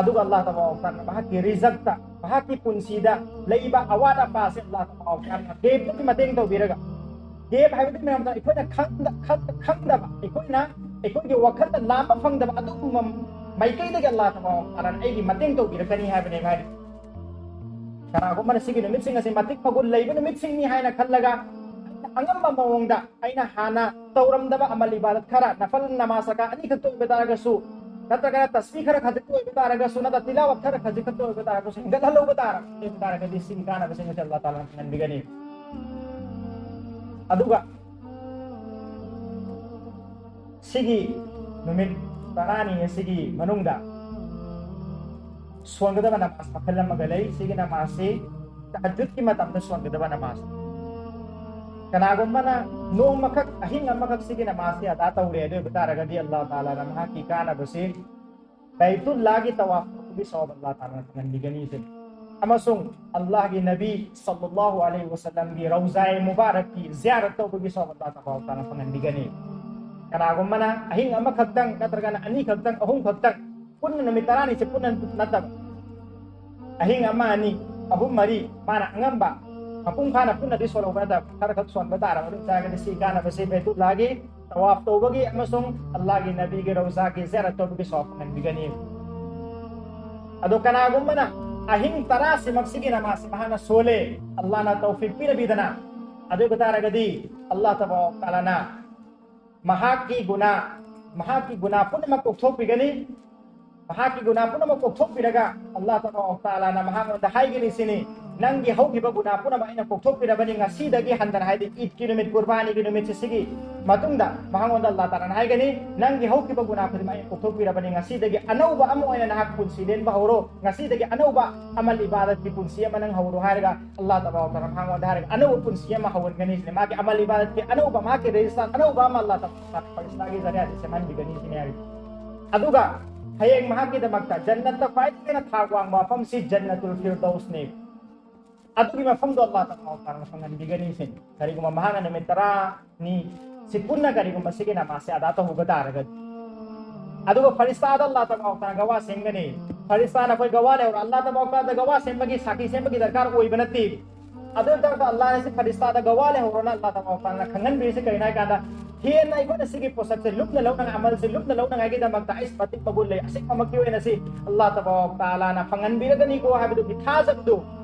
ꯑꯗꯨꯒ ꯑꯜꯂꯥꯍ ꯇꯥꯂꯥ ꯃꯍꯥꯛꯀꯤ ꯔꯤꯖꯛꯇ, ꯃꯍꯥꯛꯀꯤ ꯄꯨꯟꯁꯤꯗ ꯂꯩꯕ ꯑꯋꯥꯠ ꯑꯄꯥꯁꯦ ꯑꯜꯂꯥꯍ ꯇꯥꯂꯥ ꯒꯦꯞꯇꯒꯤ ꯃꯇꯦꯡ ꯇꯧꯕꯤꯔꯒ, ꯒꯦꯞ ꯍꯥꯏꯕꯗꯤ ꯃꯌꯥꯝꯗ ꯑꯩꯈꯣꯏꯅ ꯈꯪꯗ-, ꯈꯪ-, ꯈꯪꯗꯕ, ꯑꯩꯈꯣꯏꯅ ꯑꯩꯈꯣꯏꯒꯤ ꯋꯥꯈꯜꯗ ꯂꯥꯝꯕ ꯐꯪꯗꯕ ꯑꯗꯨꯒꯨꯝꯕ ꯃꯥꯏꯀꯩꯗꯒꯤ ꯑꯜꯂꯥꯍ ꯇꯥꯂꯥꯅ ꯑꯩꯒꯤ ꯃꯇꯦꯡ ꯇꯧꯕꯤꯔꯛꯀꯅꯤ ꯍꯥꯏꯕꯅꯦ ꯍꯥꯏꯔꯤ꯫ ꯀꯅꯥꯒꯨꯝꯕꯅ ꯁꯤꯒꯤ ꯅꯨꯃꯤꯠꯁꯤꯡ ꯑꯁꯤ ꯃꯇꯤꯛ ꯃꯒꯨꯟ ꯂꯩꯕ ꯅꯨꯃꯤꯠꯁꯤꯡꯅꯤ ꯍꯥꯏꯅ ꯈꯜꯂꯒ ꯑꯉꯝꯕ ꯃꯑꯣꯡꯗ ꯑꯩꯅ ꯍꯥꯟꯅ ꯇꯧꯔꯝꯗꯕ ꯑꯃꯜ ꯏꯕꯥꯗꯠ ꯈꯔ, ꯅꯐꯜ ꯅꯃꯥꯖ ꯔꯀꯥ ꯑꯅꯤꯈꯛꯇ ꯑꯣꯏꯕ ꯇꯥꯔꯒꯁꯨ, ꯅꯠꯇ꯭ꯔꯒꯅ ꯇꯁꯕꯤꯍ ꯈꯔ ꯈꯖꯤꯛꯇ ꯑꯣꯏꯕ ꯇꯥꯔꯒꯁꯨ, ꯅꯠꯇ꯭ꯔꯒ ꯇꯤꯂꯥꯋꯠ ꯈꯔ ꯈꯖꯤꯛ ꯈꯛꯇ ꯑꯣꯏꯕ ꯇꯥꯔꯒꯁꯨ ꯍꯦꯟꯒꯠꯍꯜꯍꯧꯕ ꯇꯥꯔ-, ꯑꯣꯏꯕ ꯇꯥꯔꯒꯗꯤ ꯁꯤꯒꯤ ꯀꯥꯟꯅꯕꯁꯤꯡ ꯑꯁꯤ ꯑꯜꯂꯥꯍ ꯇꯥꯂꯥꯅ ꯐꯪꯍꯟꯕꯤꯒꯅꯤ꯫ ꯑꯗꯨꯒ ꯁꯤꯒꯤ ꯅꯨꯃꯤꯠ ꯇꯔꯥꯅꯤ ꯑꯁꯤꯒꯤ ꯃꯅꯨꯡꯗ ꯁꯣꯟꯒꯗꯕ ꯅꯃꯥꯖ ꯃꯈꯜ ꯑꯃꯒ ꯂꯩ꯫ ꯁꯤꯒꯤ ꯅꯃꯥꯖꯁꯤ ꯇꯍꯖꯨꯗꯀꯤ ꯃꯇꯝꯗ ꯁꯣꯟꯒꯗꯕ ꯅꯃꯥꯖ꯫ ꯀꯅꯥꯒꯨꯝꯕꯅ ꯅꯣꯡꯃꯈꯛ, ꯑꯍꯤꯡ ꯑꯃꯈꯛ ꯁꯤꯒꯤ ꯅꯃꯥꯖꯁꯤ ꯑꯗꯥ ꯇꯧꯔꯦ, ꯑꯗꯨ ꯑꯣꯏꯕ ꯇꯥꯔꯒꯗꯤ ꯑꯜꯂꯥꯍ ꯇꯥꯂꯥꯅ ꯃꯍꯥꯛꯀꯤ ꯀꯥꯟꯅꯕꯁꯤ ꯕꯩꯇꯨꯜꯂꯥꯍꯒꯤ ꯇꯋꯥꯐ ꯇꯧꯕꯒꯤ ꯁꯋꯥꯕ ꯑꯜꯂꯥꯍ ꯇꯥꯂꯥꯅ ꯐꯪꯍꯟꯕꯤꯒꯅꯤ ꯁꯤꯅꯤ꯫ ꯑꯃꯁꯨꯡ ꯑꯜꯂꯥꯍꯒꯤ ꯅꯕꯤ ꯁꯜꯂꯜꯂꯥꯍꯨ ꯑꯂꯩꯍꯤ ꯋꯁꯜꯂꯝꯒꯤ ꯔꯧꯖꯥꯏ ꯃꯨꯕꯥꯔꯛꯀꯤ ꯖꯤꯌꯥꯔꯠ ꯇꯧꯕꯒꯤ ꯁꯋꯥꯕ ꯑꯜꯂꯥꯍ ꯇꯕꯥꯔꯛ ꯇꯥꯂꯥꯅ ꯐꯪꯍꯟꯕꯤꯒꯅꯤ꯫ ꯀꯅꯥꯒꯨꯝꯕꯅ ꯑꯍꯤꯡ ꯑꯃꯈꯛꯇꯪ ꯅꯠꯇ꯭ꯔꯒꯅ ꯑꯅꯤꯈꯛꯇꯪ, ꯑꯍꯨꯝꯈꯛꯇꯪ, ꯄꯨꯟꯅ ꯅꯨꯃꯤꯠ ꯇꯔꯥꯅꯤꯁꯦ ꯄꯨꯟꯅ ꯅꯠꯇꯕ, ꯑꯍꯤꯡ ꯑꯃ, ꯑꯅꯤ, ꯑꯍꯨꯝ, ꯃꯔꯤ, ꯃꯥꯅ ꯑꯉꯝꯕ ꯃꯄꯨꯡ ꯐꯥꯅ ꯄꯨꯟꯅꯗꯤ ꯁꯣꯜꯍꯧꯕ ꯅꯠꯇꯕ, ꯈꯔ ꯈꯛ ꯁꯣꯟꯕ ꯇꯥꯔꯕ ꯑꯗꯨ ꯑꯣꯏꯇꯥꯔꯒꯗꯤ ꯁꯤ ꯀꯥꯟꯅꯕꯁꯤ ꯕꯩꯇꯨꯜꯂꯥꯍꯒꯤ ꯇꯋꯥꯐ ꯇꯧꯕꯒꯤ ꯑꯃꯁꯨꯡ ꯑꯜꯂꯥꯍꯒꯤ ꯅꯕꯤꯒꯤ ꯔꯧꯖꯥꯒꯤ ꯖꯤꯌꯥꯔꯠ ꯇꯧꯕꯒꯤ ꯁꯋꯥꯕ ꯐꯪꯍꯟꯕꯤꯒꯅꯤ꯫ ꯑꯗꯣ ꯀꯅꯥꯒꯨꯝꯕꯅ ꯑꯍꯤꯡ ꯇꯔꯥꯁꯤꯃꯛꯁꯤꯒꯤ ꯅꯃꯥꯖꯁꯤ ꯃꯍꯥꯛꯅ ꯁꯣꯜꯂꯦ, ꯑꯜꯂꯥꯍꯅ ꯇꯧꯐꯤꯛ ꯄꯤꯔꯕꯤꯗꯅ, ꯑꯗꯨ ꯑꯣꯏꯕ ꯇꯥꯔꯒꯗꯤ ꯑꯜꯂꯥꯍ ꯇꯕꯥꯔꯛ ꯇꯥꯂꯥꯅ ꯃꯍꯥꯛꯀꯤ ꯒꯨꯅꯥ, ꯃꯍꯥꯛꯀꯤ ꯒꯨꯅꯥ ꯄꯨꯝꯅꯃꯛ ꯀꯣꯛꯊꯣꯛꯄꯤꯒꯅꯤ꯫ ꯃꯍꯥꯛꯀꯤ ꯒꯨꯅꯥ ꯄꯨꯝꯅꯃꯛ ꯀꯣꯛꯊꯣꯛꯄꯤꯔꯒ ꯑꯜꯂꯥꯍ ꯇꯕꯥꯔꯛ ꯇꯥꯂꯥꯅ ꯃꯍꯥꯛꯉꯣꯟꯗ ꯍꯥꯏꯒꯅꯤ ꯁꯤꯅꯤ, "ꯅꯪꯒꯤ ꯍꯧꯈꯤꯕ ꯒꯨꯅꯥ ꯄꯨꯝꯅꯃꯛ ꯑꯩꯅ ꯀꯣꯛꯊꯣꯛꯄꯤꯔꯕꯅꯤ, ꯉꯁꯤꯗꯒꯤ ꯍꯟꯗꯅ", ꯍꯥꯏꯗꯤ ꯏꯗꯀꯤ ꯅꯨꯃꯤꯠ, ꯀꯨꯔꯕꯥꯅꯤꯒꯤ ꯅꯨꯃꯤꯠꯁꯤ, ꯁꯤꯒꯤ ꯃꯇꯨꯡꯗ ꯃꯍꯥꯛꯉꯣꯟꯗ ꯑꯜꯂꯥꯍ ꯇꯥꯂꯥꯅ ꯍꯥꯏꯒꯅꯤ, "ꯅꯪꯒꯤ ꯍꯧꯈꯤꯕ ꯒꯨꯅꯥ ꯈꯨꯗꯤꯡꯃꯛ ꯑꯩꯅ ꯀꯣꯛꯊꯣꯛꯄꯤꯔꯕꯅꯤ, ꯉꯁꯤꯗꯒꯤ ꯑꯅꯧꯕ ꯑꯃ ꯑꯣꯏꯅ ꯅꯍꯥꯛ ꯄꯨꯟꯁꯤ ꯂꯦꯟꯕ ꯍꯧꯔꯣ, ꯉꯁꯤꯗꯒꯤ ꯑꯅꯧꯕ ꯑꯃꯜ ꯏꯕꯥꯗꯠꯀꯤ ꯄꯨꯟꯁꯤ ꯑꯃ ꯅꯪ ꯍꯧꯔꯣ", ꯍꯥꯏꯔꯒ ꯑꯜꯂꯥꯍ ꯇꯕꯥꯔꯛ ꯇꯥꯂꯥꯅ ꯃꯍꯥꯛꯉꯣꯟꯗ ꯍꯥꯏꯔꯒ ꯑꯅꯧꯕ ꯄꯨꯟꯁꯤ ꯑꯃ ꯍꯧꯍꯟꯒꯅꯤ ꯁꯤꯅꯤ꯫ ꯃꯥꯒꯤ ꯑꯃꯜ ꯏꯕꯥꯗꯠꯀꯤ ꯑꯅꯧꯕ, ꯃꯍꯥꯛꯀꯤ ꯔꯦꯖꯤꯁꯇꯥꯔ ꯑꯅꯧꯕ ꯑꯃ ꯑꯜꯂꯥꯍ ꯇꯕꯥꯔꯛ ꯐꯔꯤꯁꯇꯥꯒꯤ ꯖꯔꯤꯌꯥꯗ ꯁꯦꯝꯍꯟꯕꯤꯒꯅꯤ ꯁꯤꯅꯤ ꯍꯥꯏꯔꯤ꯫ ꯑꯗꯨꯒ ꯍꯌꯦꯡ ꯃꯍꯥꯛꯀꯤꯗꯃꯛꯇ ꯖꯟꯅꯠꯇ ꯈ꯭ꯋꯥꯏꯗꯒꯤ ꯍꯦꯟꯅ ꯊꯥꯛ ꯋꯥꯡꯕ ꯃꯐꯝꯁꯤ ꯖꯟꯅꯇꯨꯜ ꯐꯤꯔꯗꯧꯁꯅꯤ꯫ ꯑꯗꯨꯒꯤ ꯃꯐꯝꯗꯣ ꯑꯜꯂꯥꯍ ꯇꯕꯥꯔꯛ ꯇꯥꯂꯥꯅ ꯐꯪꯍꯟꯕꯤꯒꯅꯤ ꯁꯤꯅꯤ, ꯀꯔꯤꯒꯨꯝꯕ ꯃꯍꯥꯛꯅ ꯅꯨꯃꯤꯠ ꯇꯔꯥꯅꯤ ꯁꯤ ꯄꯨꯟꯅ ꯀꯔꯤꯒꯨꯝꯕ ꯁꯤꯒꯤ ꯅꯃꯥꯖꯁꯦ ꯑꯗꯥ ꯇꯧꯍꯧꯕ ꯇꯥꯔꯒꯗꯤ꯫ ꯑꯗꯨꯒ ꯐꯔꯤꯁꯇꯥꯗ ꯑꯜꯂꯥꯍ ꯇꯕꯥꯔꯛ ꯇꯥꯂꯥꯅ ꯒꯋꯥ ꯁꯦꯝꯒꯅꯤ꯫ ꯐꯔꯤꯁꯇꯥꯅ ꯑꯩꯈꯣꯏ ꯒꯋꯥ ꯂꯩꯍꯧꯔꯣ, ꯑꯜꯂꯥꯍ ꯇꯕꯥꯔꯛ ꯇꯥꯂꯥꯗ ꯒꯋꯥ ꯁꯦꯝꯕꯒꯤ, ꯁꯥꯈꯤ ꯁꯦꯝꯕꯒꯤ ꯗꯔꯀꯥꯔ ꯑꯣꯏꯕ ꯅꯠꯇꯦ꯫ ꯑꯗꯨ ꯑꯣꯏ ꯇꯥꯔꯒ ꯑꯜꯂꯥꯍꯅ ꯁꯤ ꯐꯔꯤꯁꯇꯥꯗ ꯒꯋꯥ ꯂꯩꯍꯧꯔꯣꯅ ꯑꯜꯂꯥꯍ ꯇꯕꯥꯔꯛ ꯇꯥꯂꯥꯅ ꯈꯪꯍꯟꯕꯤꯔꯤꯁꯤ ꯀꯔꯤꯅꯣ ꯍꯥꯏ ꯀꯥꯟꯗ, ꯍꯦꯟꯅ ꯑꯩꯈꯣꯏꯅ ꯁꯤꯒꯤ ꯄꯣꯠꯁꯛꯁꯦ ꯂꯨꯞꯅ ꯂꯧꯅꯉꯥꯏ, ꯑꯃꯜꯁꯦ ꯂꯨꯞꯅ ꯂꯧꯅꯉꯥꯏꯒꯤꯗꯃꯛꯇ ꯑꯩꯁ ꯃꯇꯤꯛ ꯃꯒꯨꯟ ꯂꯩ, ꯑꯁꯦꯡꯕꯃꯛꯀꯤ ꯑꯣꯏꯅ ꯁꯤ ꯑꯜꯂꯥꯍ ꯇꯕꯥꯔꯛ ꯇꯥꯂꯥꯅ ꯐꯪꯍꯟꯕꯤꯔꯒꯅꯤꯀꯣ ꯍꯥꯏꯕꯗꯨꯒꯤ ꯊꯥꯖꯕꯗꯨ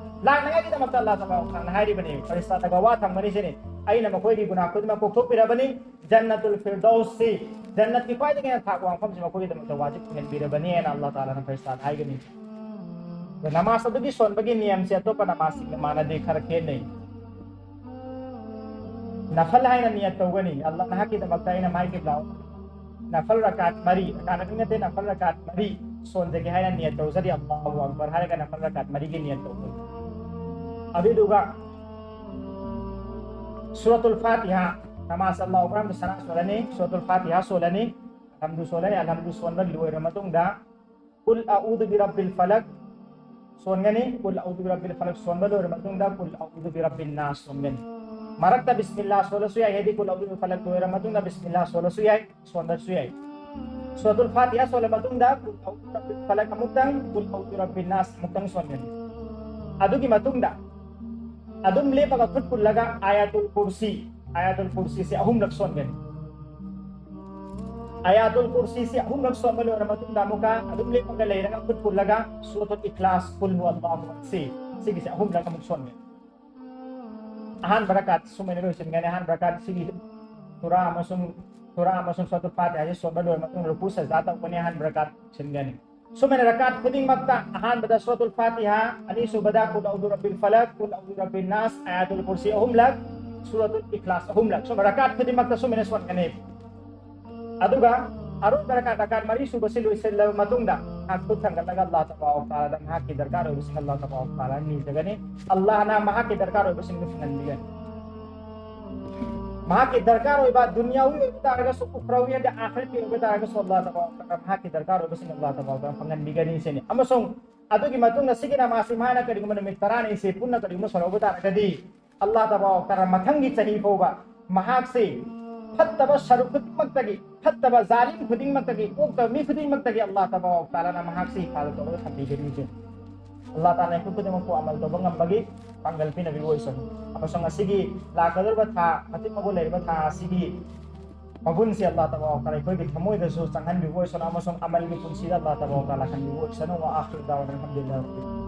ꯂꯥꯛꯅꯉꯥꯏꯒꯤꯗꯃꯛꯇ ꯑꯜꯂꯥꯍ ꯇꯕꯥꯔꯛ ꯇꯥꯂꯥꯅ ꯍꯥꯏꯔꯤꯕꯅꯤ꯫ ꯐꯔꯤꯁꯇꯥꯗ ꯒꯋꯥ ꯊꯝꯒꯅꯤ ꯁꯤꯅꯤ, "ꯑꯩꯅ ꯃꯈꯣꯏꯒꯤ ꯒꯨꯅꯥ ꯈꯨꯗꯤꯡꯃꯛ ꯀꯣꯛꯊꯣꯛꯄꯤꯔꯕꯅꯤ, ꯖꯟꯅꯇꯨꯜ ꯐꯤꯔꯗꯧꯁꯁꯤ, ꯖꯟꯅꯠꯀꯤ ꯈ꯭ꯋꯥꯏꯗꯒꯤ ꯍꯦꯟꯅ ꯊꯥꯛ ꯋꯥꯡꯐꯝꯁꯤ ꯃꯈꯣꯏꯒꯤꯗꯃꯛꯇ ꯋꯥꯖꯤꯕ ꯑꯣꯏꯍꯟꯕꯤꯔꯕꯅꯤ" ꯍꯥꯏꯅ ꯑꯜꯂꯥꯍ ꯇꯥꯂꯥꯅ ꯐꯔꯤꯁꯇꯥꯗ ꯍꯥꯏꯒꯅꯤ꯫ ꯑꯗꯣ ꯅꯃꯥꯖ ꯑꯗꯨꯒꯤ ꯁꯣꯟꯕꯒꯤ ꯅꯤꯌꯝꯁꯦ ꯑꯇꯣꯞꯄ ꯅꯃꯥꯖꯁꯤꯡꯒ ꯃꯥꯟꯅꯗꯦ, ꯈꯔ ꯈꯦꯠꯅꯩ꯫ ꯅꯐꯜ ꯍꯥꯏꯅ ꯅꯤꯌꯠ ꯇꯧꯒꯅꯤ꯫ ꯑꯜꯂꯥꯍ ꯅꯍꯥꯛꯀꯤꯗꯃꯛꯇ ꯑꯩꯅ ꯃꯥꯏ ꯀꯤꯕ꯭ꯂꯥ, ꯅꯐꯜ ꯔꯀꯥꯠ ꯃꯔꯤ, ꯔꯀꯥꯠ ꯑꯅꯤ ꯅꯠꯇꯦ, ꯅꯐꯜ ꯔꯀꯥꯠ ꯃꯔꯤ ꯁꯣꯟꯖꯒꯦ ꯍꯥꯏꯅ ꯅꯤꯌꯠ ꯇꯧꯖꯔꯤ꯫ ꯑꯜꯂꯥꯍꯨ ꯑꯛꯕꯔ ꯍꯥꯏꯔꯒ ꯅꯐꯜ ꯔꯀꯥꯠ ꯃꯔꯤꯒꯤ ꯅꯤꯌꯠ ꯇꯧꯒꯅꯤ꯫ ꯑꯗꯨꯏꯗꯨꯒ ꯁꯨꯔꯥꯇꯨꯜ ꯐꯥꯇꯤꯍꯥ, ꯅꯃꯥꯖ ꯑꯜꯂꯥꯍꯨ ꯑꯛꯕꯔ ꯁꯅꯥ ꯁꯣꯜꯂꯅꯤ, ꯁꯨꯔꯥꯇꯨꯜ ꯐꯥꯇꯤꯍꯥ ꯁꯣꯜꯂꯅꯤ, ꯑꯜꯍꯝꯗꯨ ꯁꯣꯜꯂꯅꯤ, ꯑꯜꯍꯝꯗꯨ ꯁꯣꯟꯕ ꯂꯣꯏꯔ ꯃꯇꯨꯡꯗ ꯀꯨꯜ ꯑꯎꯗꯨ ꯕꯤꯔꯕꯤꯜ ꯐꯂꯛ ꯁꯣꯟꯒꯅꯤ, ꯀꯨꯜ ꯑꯎꯗꯨ ꯕꯤꯔꯕꯤꯜ ꯐꯂꯛ ꯁꯣꯟꯕ ꯂꯣꯏꯔ ꯃꯇꯨꯡꯗ ꯀꯨꯜ ꯑꯎꯗꯨ ꯕꯤꯔꯕꯤꯟ ꯅꯥꯁ ꯁꯣꯟꯒꯅꯤ꯫ ꯃꯔꯛꯇ ꯕꯤꯁꯃꯤꯜꯂꯥ ꯁꯣꯜꯂꯁꯨ ꯌꯥꯏ, ꯍꯥꯏꯗꯤ ꯀꯨꯜ ꯑꯎꯗꯨ ꯕꯤꯔꯕꯤꯜ ꯐꯂꯛ ꯂꯣꯏꯔ ꯃꯇꯨꯡꯗ ꯕꯤꯁꯃꯤꯜꯂꯥ ꯁꯣꯜꯂꯁꯨ ꯌꯥꯏ, ꯁꯣꯟꯗ꯭ꯔꯁꯨ ꯌꯥꯏ꯫ ꯁꯨꯔꯥꯇꯨꯜ ꯐꯥꯇꯤꯍꯥ ꯁꯣꯜꯂ ꯃꯇꯨꯡꯗ ꯀꯨꯜ ꯑꯎꯗꯨ ꯕꯤꯔꯕꯤꯜ ꯐꯂꯛ ꯑꯃꯨꯛꯇꯪ, ꯀꯨꯜ ꯑꯎꯗꯨ ꯕꯤꯔꯕꯤꯟ ꯅꯥꯁ ꯑꯃꯨꯛꯇꯪ ꯁꯣꯟꯒꯅꯤ꯫ ꯑꯗꯨꯒꯤ ꯃꯇꯨꯡꯗ ꯑꯗꯨꯝ ꯂꯦꯞꯄꯒ ꯈꯨꯠ ꯄꯨꯜꯂꯒ ꯑꯥꯌꯥꯇꯨꯜ ꯀꯨꯔꯁꯤ, ꯑꯥꯌꯥꯇꯨꯜ ꯀꯨꯔꯁꯤꯁꯦ ꯑꯍꯨꯝꯂꯛ ꯁꯣꯟꯒꯅꯤ꯫ ꯑꯥꯌꯥꯇꯨꯜ ꯀꯨꯔꯁꯤꯁꯦ ꯑꯍꯨꯝꯂꯛ ꯁꯣꯟꯕ ꯂꯣꯏꯔ ꯃꯇꯨꯡꯗ ꯑꯃꯨꯛꯀ ꯑꯗꯨꯝ ꯂꯦꯞꯄꯒ ꯂꯩꯔꯒ ꯈꯨꯠ ꯄꯨꯜꯂꯒ ꯁꯨꯔꯥꯇꯨꯜ ꯏꯈ꯭ꯂꯥꯁ, ꯀꯨꯜ ꯍꯨꯋꯜꯂꯥꯍꯨ ꯑꯍꯗ ꯁꯤ, ꯁꯤꯒꯤꯁꯦ ꯑꯍꯨꯝꯂꯛ ꯑꯃꯨꯛ ꯁꯣꯟꯒꯅꯤ꯫ ꯑꯍꯥꯟꯕ ꯔꯀꯥꯠ ꯁꯨꯃꯥꯏꯅ ꯂꯣꯏꯁꯤꯟꯒꯅꯤ꯫ ꯑꯍꯥꯟꯕ ꯔꯀꯥꯠ ꯁꯤꯒꯤ ꯁꯨꯔꯥ ꯑꯃꯁꯨꯡ, ꯁꯨꯔꯥ ꯑꯃꯁꯨꯡ ꯁꯨꯔꯥꯇꯨꯜ ꯐꯥꯇꯤꯍꯥꯁꯦ ꯁꯣꯟꯕ ꯂꯣꯏꯔ ꯃꯇꯨꯡꯗ ꯔꯨꯀꯨ ꯁꯖꯗꯥ ꯇꯧꯒꯅꯤ꯫ ꯑꯍꯥꯟꯕ ꯔꯀꯥꯠ ꯁꯤꯟꯒꯅꯤ꯫ ꯁꯨꯃꯥꯏꯅ ꯔꯀꯥꯠ ꯈꯨꯗꯤꯡꯃꯛꯇ ꯑꯍꯥꯟꯕꯗ ꯁꯨꯔꯥꯇꯨꯜ ꯐꯥꯇꯤꯍꯥ, ꯑꯅꯤꯁꯨꯕꯗ ꯀꯨꯜ ꯑꯎꯗꯨ ꯕꯤꯔꯕꯤꯜ ꯐꯂꯛ, ꯀꯨꯜ ꯑꯎꯗꯨ ꯕꯤꯔꯕꯤꯟ ꯅꯥꯁ, ꯑꯥꯌꯥꯇꯨꯜ ꯀꯨꯔꯁꯤ ꯑꯍꯨꯝꯂꯛ, ꯁꯨꯔꯥꯇꯨꯜ ꯏꯈ꯭ꯂꯥꯁ ꯑꯍꯨꯝꯂꯛ, ꯁꯨꯝ ꯔꯀꯥꯠ ꯈꯨꯗꯤꯡꯃꯛꯇ ꯁꯨꯃꯥꯏꯅ ꯁꯣꯟꯒꯅꯤ꯫ ꯑꯗꯨꯒ ꯑꯔꯣꯏꯕ ꯔꯀꯥꯠ, ꯔꯀꯥꯠ ꯃꯔꯤ ꯁꯨꯕꯁꯤ ꯂꯣꯏꯁꯤꯜꯂꯕ ꯃꯇꯨꯡꯗ ꯉꯥꯏꯍꯥꯛ ꯈꯨꯠ ꯊꯥꯡꯒꯠꯂꯒ ꯑꯜꯂꯥꯍ ꯇꯕꯥꯔꯛ ꯋ ꯇꯥꯂꯥꯗ ꯃꯍꯥꯛꯀꯤ ꯗꯔꯀꯥꯔ ꯑꯣꯏꯕꯁꯤꯡ ꯑꯜꯂꯥꯍ ꯇꯕꯥꯔꯛ ꯋ ꯇꯥꯂꯥ ꯅꯤꯖꯒꯅꯤ꯫ ꯑꯜꯂꯥꯍꯅ ꯃꯍꯥꯛꯀꯤ ꯗꯔꯀꯥꯔ ꯑꯣꯏꯕꯁꯤꯡꯗꯨ ꯐꯪꯍꯟꯕꯤꯒꯅꯤ꯫ ꯃꯍꯥꯛꯀꯤ ꯗꯔꯀꯥꯔ ꯑꯣꯏꯕ ꯗꯨꯅꯤꯌꯥꯋꯤ ꯑꯣꯏꯕ ꯇꯥꯔꯒꯁꯨ, ꯎꯈ꯭ꯔꯥꯋꯤ ꯍꯥꯏꯗꯤ ꯑꯥꯈꯤꯔꯠꯀꯤ ꯑꯣꯏꯕ ꯇꯥꯔꯒꯁꯨ ꯑꯜꯂꯥꯍ ꯇꯕꯥꯔꯛ ꯋ ꯇꯥꯂꯥ ꯃꯍꯥꯛꯀꯤ ꯗꯔꯀꯥꯔ ꯑꯣꯏꯕꯁꯤꯡ ꯑꯜꯂꯥꯍ ꯇꯕꯥꯔꯛ ꯋ ꯇꯥꯂꯥ ꯐꯪꯍꯟꯕꯤꯒꯅꯤ ꯁꯤꯅꯤ꯫ ꯑꯃꯁꯨꯡ ꯑꯗꯨꯒꯤ ꯃꯇꯨꯡꯗ ꯁꯤꯒꯤ ꯅꯃꯥꯖꯁꯤ ꯃꯥꯅ ꯀꯔꯤꯒꯨꯝꯕ ꯅꯨꯃꯤꯠ ꯇꯔꯥꯅꯤꯁꯦ ꯄꯨꯟꯅ ꯀꯔꯤꯒꯨꯝꯕ ꯁꯣꯜꯍꯧꯕ ꯇꯥꯔꯒꯗꯤ, ꯑꯜꯂꯥꯍ ꯇꯕꯥꯔꯛ ꯋ ꯇꯥꯂꯥ ꯃꯊꯪꯒꯤ ꯆꯍꯤ ꯐꯥꯎꯕ ꯃꯍꯥꯛꯁꯤ ꯐꯠꯇꯕ ꯁꯔꯨꯛ ꯈꯨꯗꯤꯡꯃꯛꯇꯒꯤ, ꯐꯠꯇꯕ ꯖꯥꯂꯤꯝ ꯈꯨꯗꯤꯡꯃꯛꯇꯒꯤ, ꯑꯣꯛꯇꯕ ꯃꯤ ꯈꯨꯗꯤꯡꯃꯛꯇꯒꯤ ꯑꯜꯂꯥꯍ ꯇꯕꯥꯔꯛ ꯋ ꯇꯥꯂꯥꯅ ꯃꯍꯥꯛꯁꯤ ꯍꯤꯐꯥꯖꯠ ꯇꯧꯔꯒ ꯊꯝꯕꯤꯒꯅꯤ꯫ ꯑꯜꯂꯥꯍ ꯇꯥꯂꯥ ꯑꯩꯈꯣꯏ ꯈꯨꯗꯤꯡꯃꯛꯄꯨ ꯑꯃꯜ ꯇꯧꯕ ꯉꯝꯕꯒꯤ ꯄꯥꯡꯒꯜ ꯄꯤꯅꯕꯤꯕ ꯑꯣꯏꯁꯅꯨ꯫ ꯑꯃꯁꯨꯡ ꯉꯁꯤꯒꯤ ꯂꯥꯛꯀꯗꯧꯔꯤꯕ ꯊꯥ, ꯃꯇꯤꯛ ꯃꯒꯨꯟ ꯂꯩꯔꯤꯕ ꯊꯥ ꯑꯁꯤꯒꯤ ꯃꯒꯨꯟꯁꯦ ꯑꯜꯂꯥꯍ ꯇꯕꯥꯔꯛ ꯋ ꯇꯥꯂꯥ ꯑꯩꯈꯣꯏꯒꯤ ꯊꯃꯣꯏꯗꯁꯨ ꯆꯪꯍꯟꯕꯤꯕ ꯑꯣꯏꯁꯅꯨ ꯑꯃꯁꯨꯡ ꯑꯃꯜꯒꯤ ꯄꯨꯟꯁꯤꯗ ꯑꯜꯂꯥꯍ ꯇꯕꯥꯔꯛ ꯋ ꯇꯥꯂꯥ ꯈꯟꯕꯤꯕ ꯑꯣꯏꯁꯅꯨ꯫ ꯋ ꯑꯥꯈꯤꯔꯨ ꯗꯥꯋꯥꯅꯥ ꯑꯜꯍꯝꯗꯨꯂꯤꯜꯂꯥꯍꯤ ꯔꯕꯤꯜ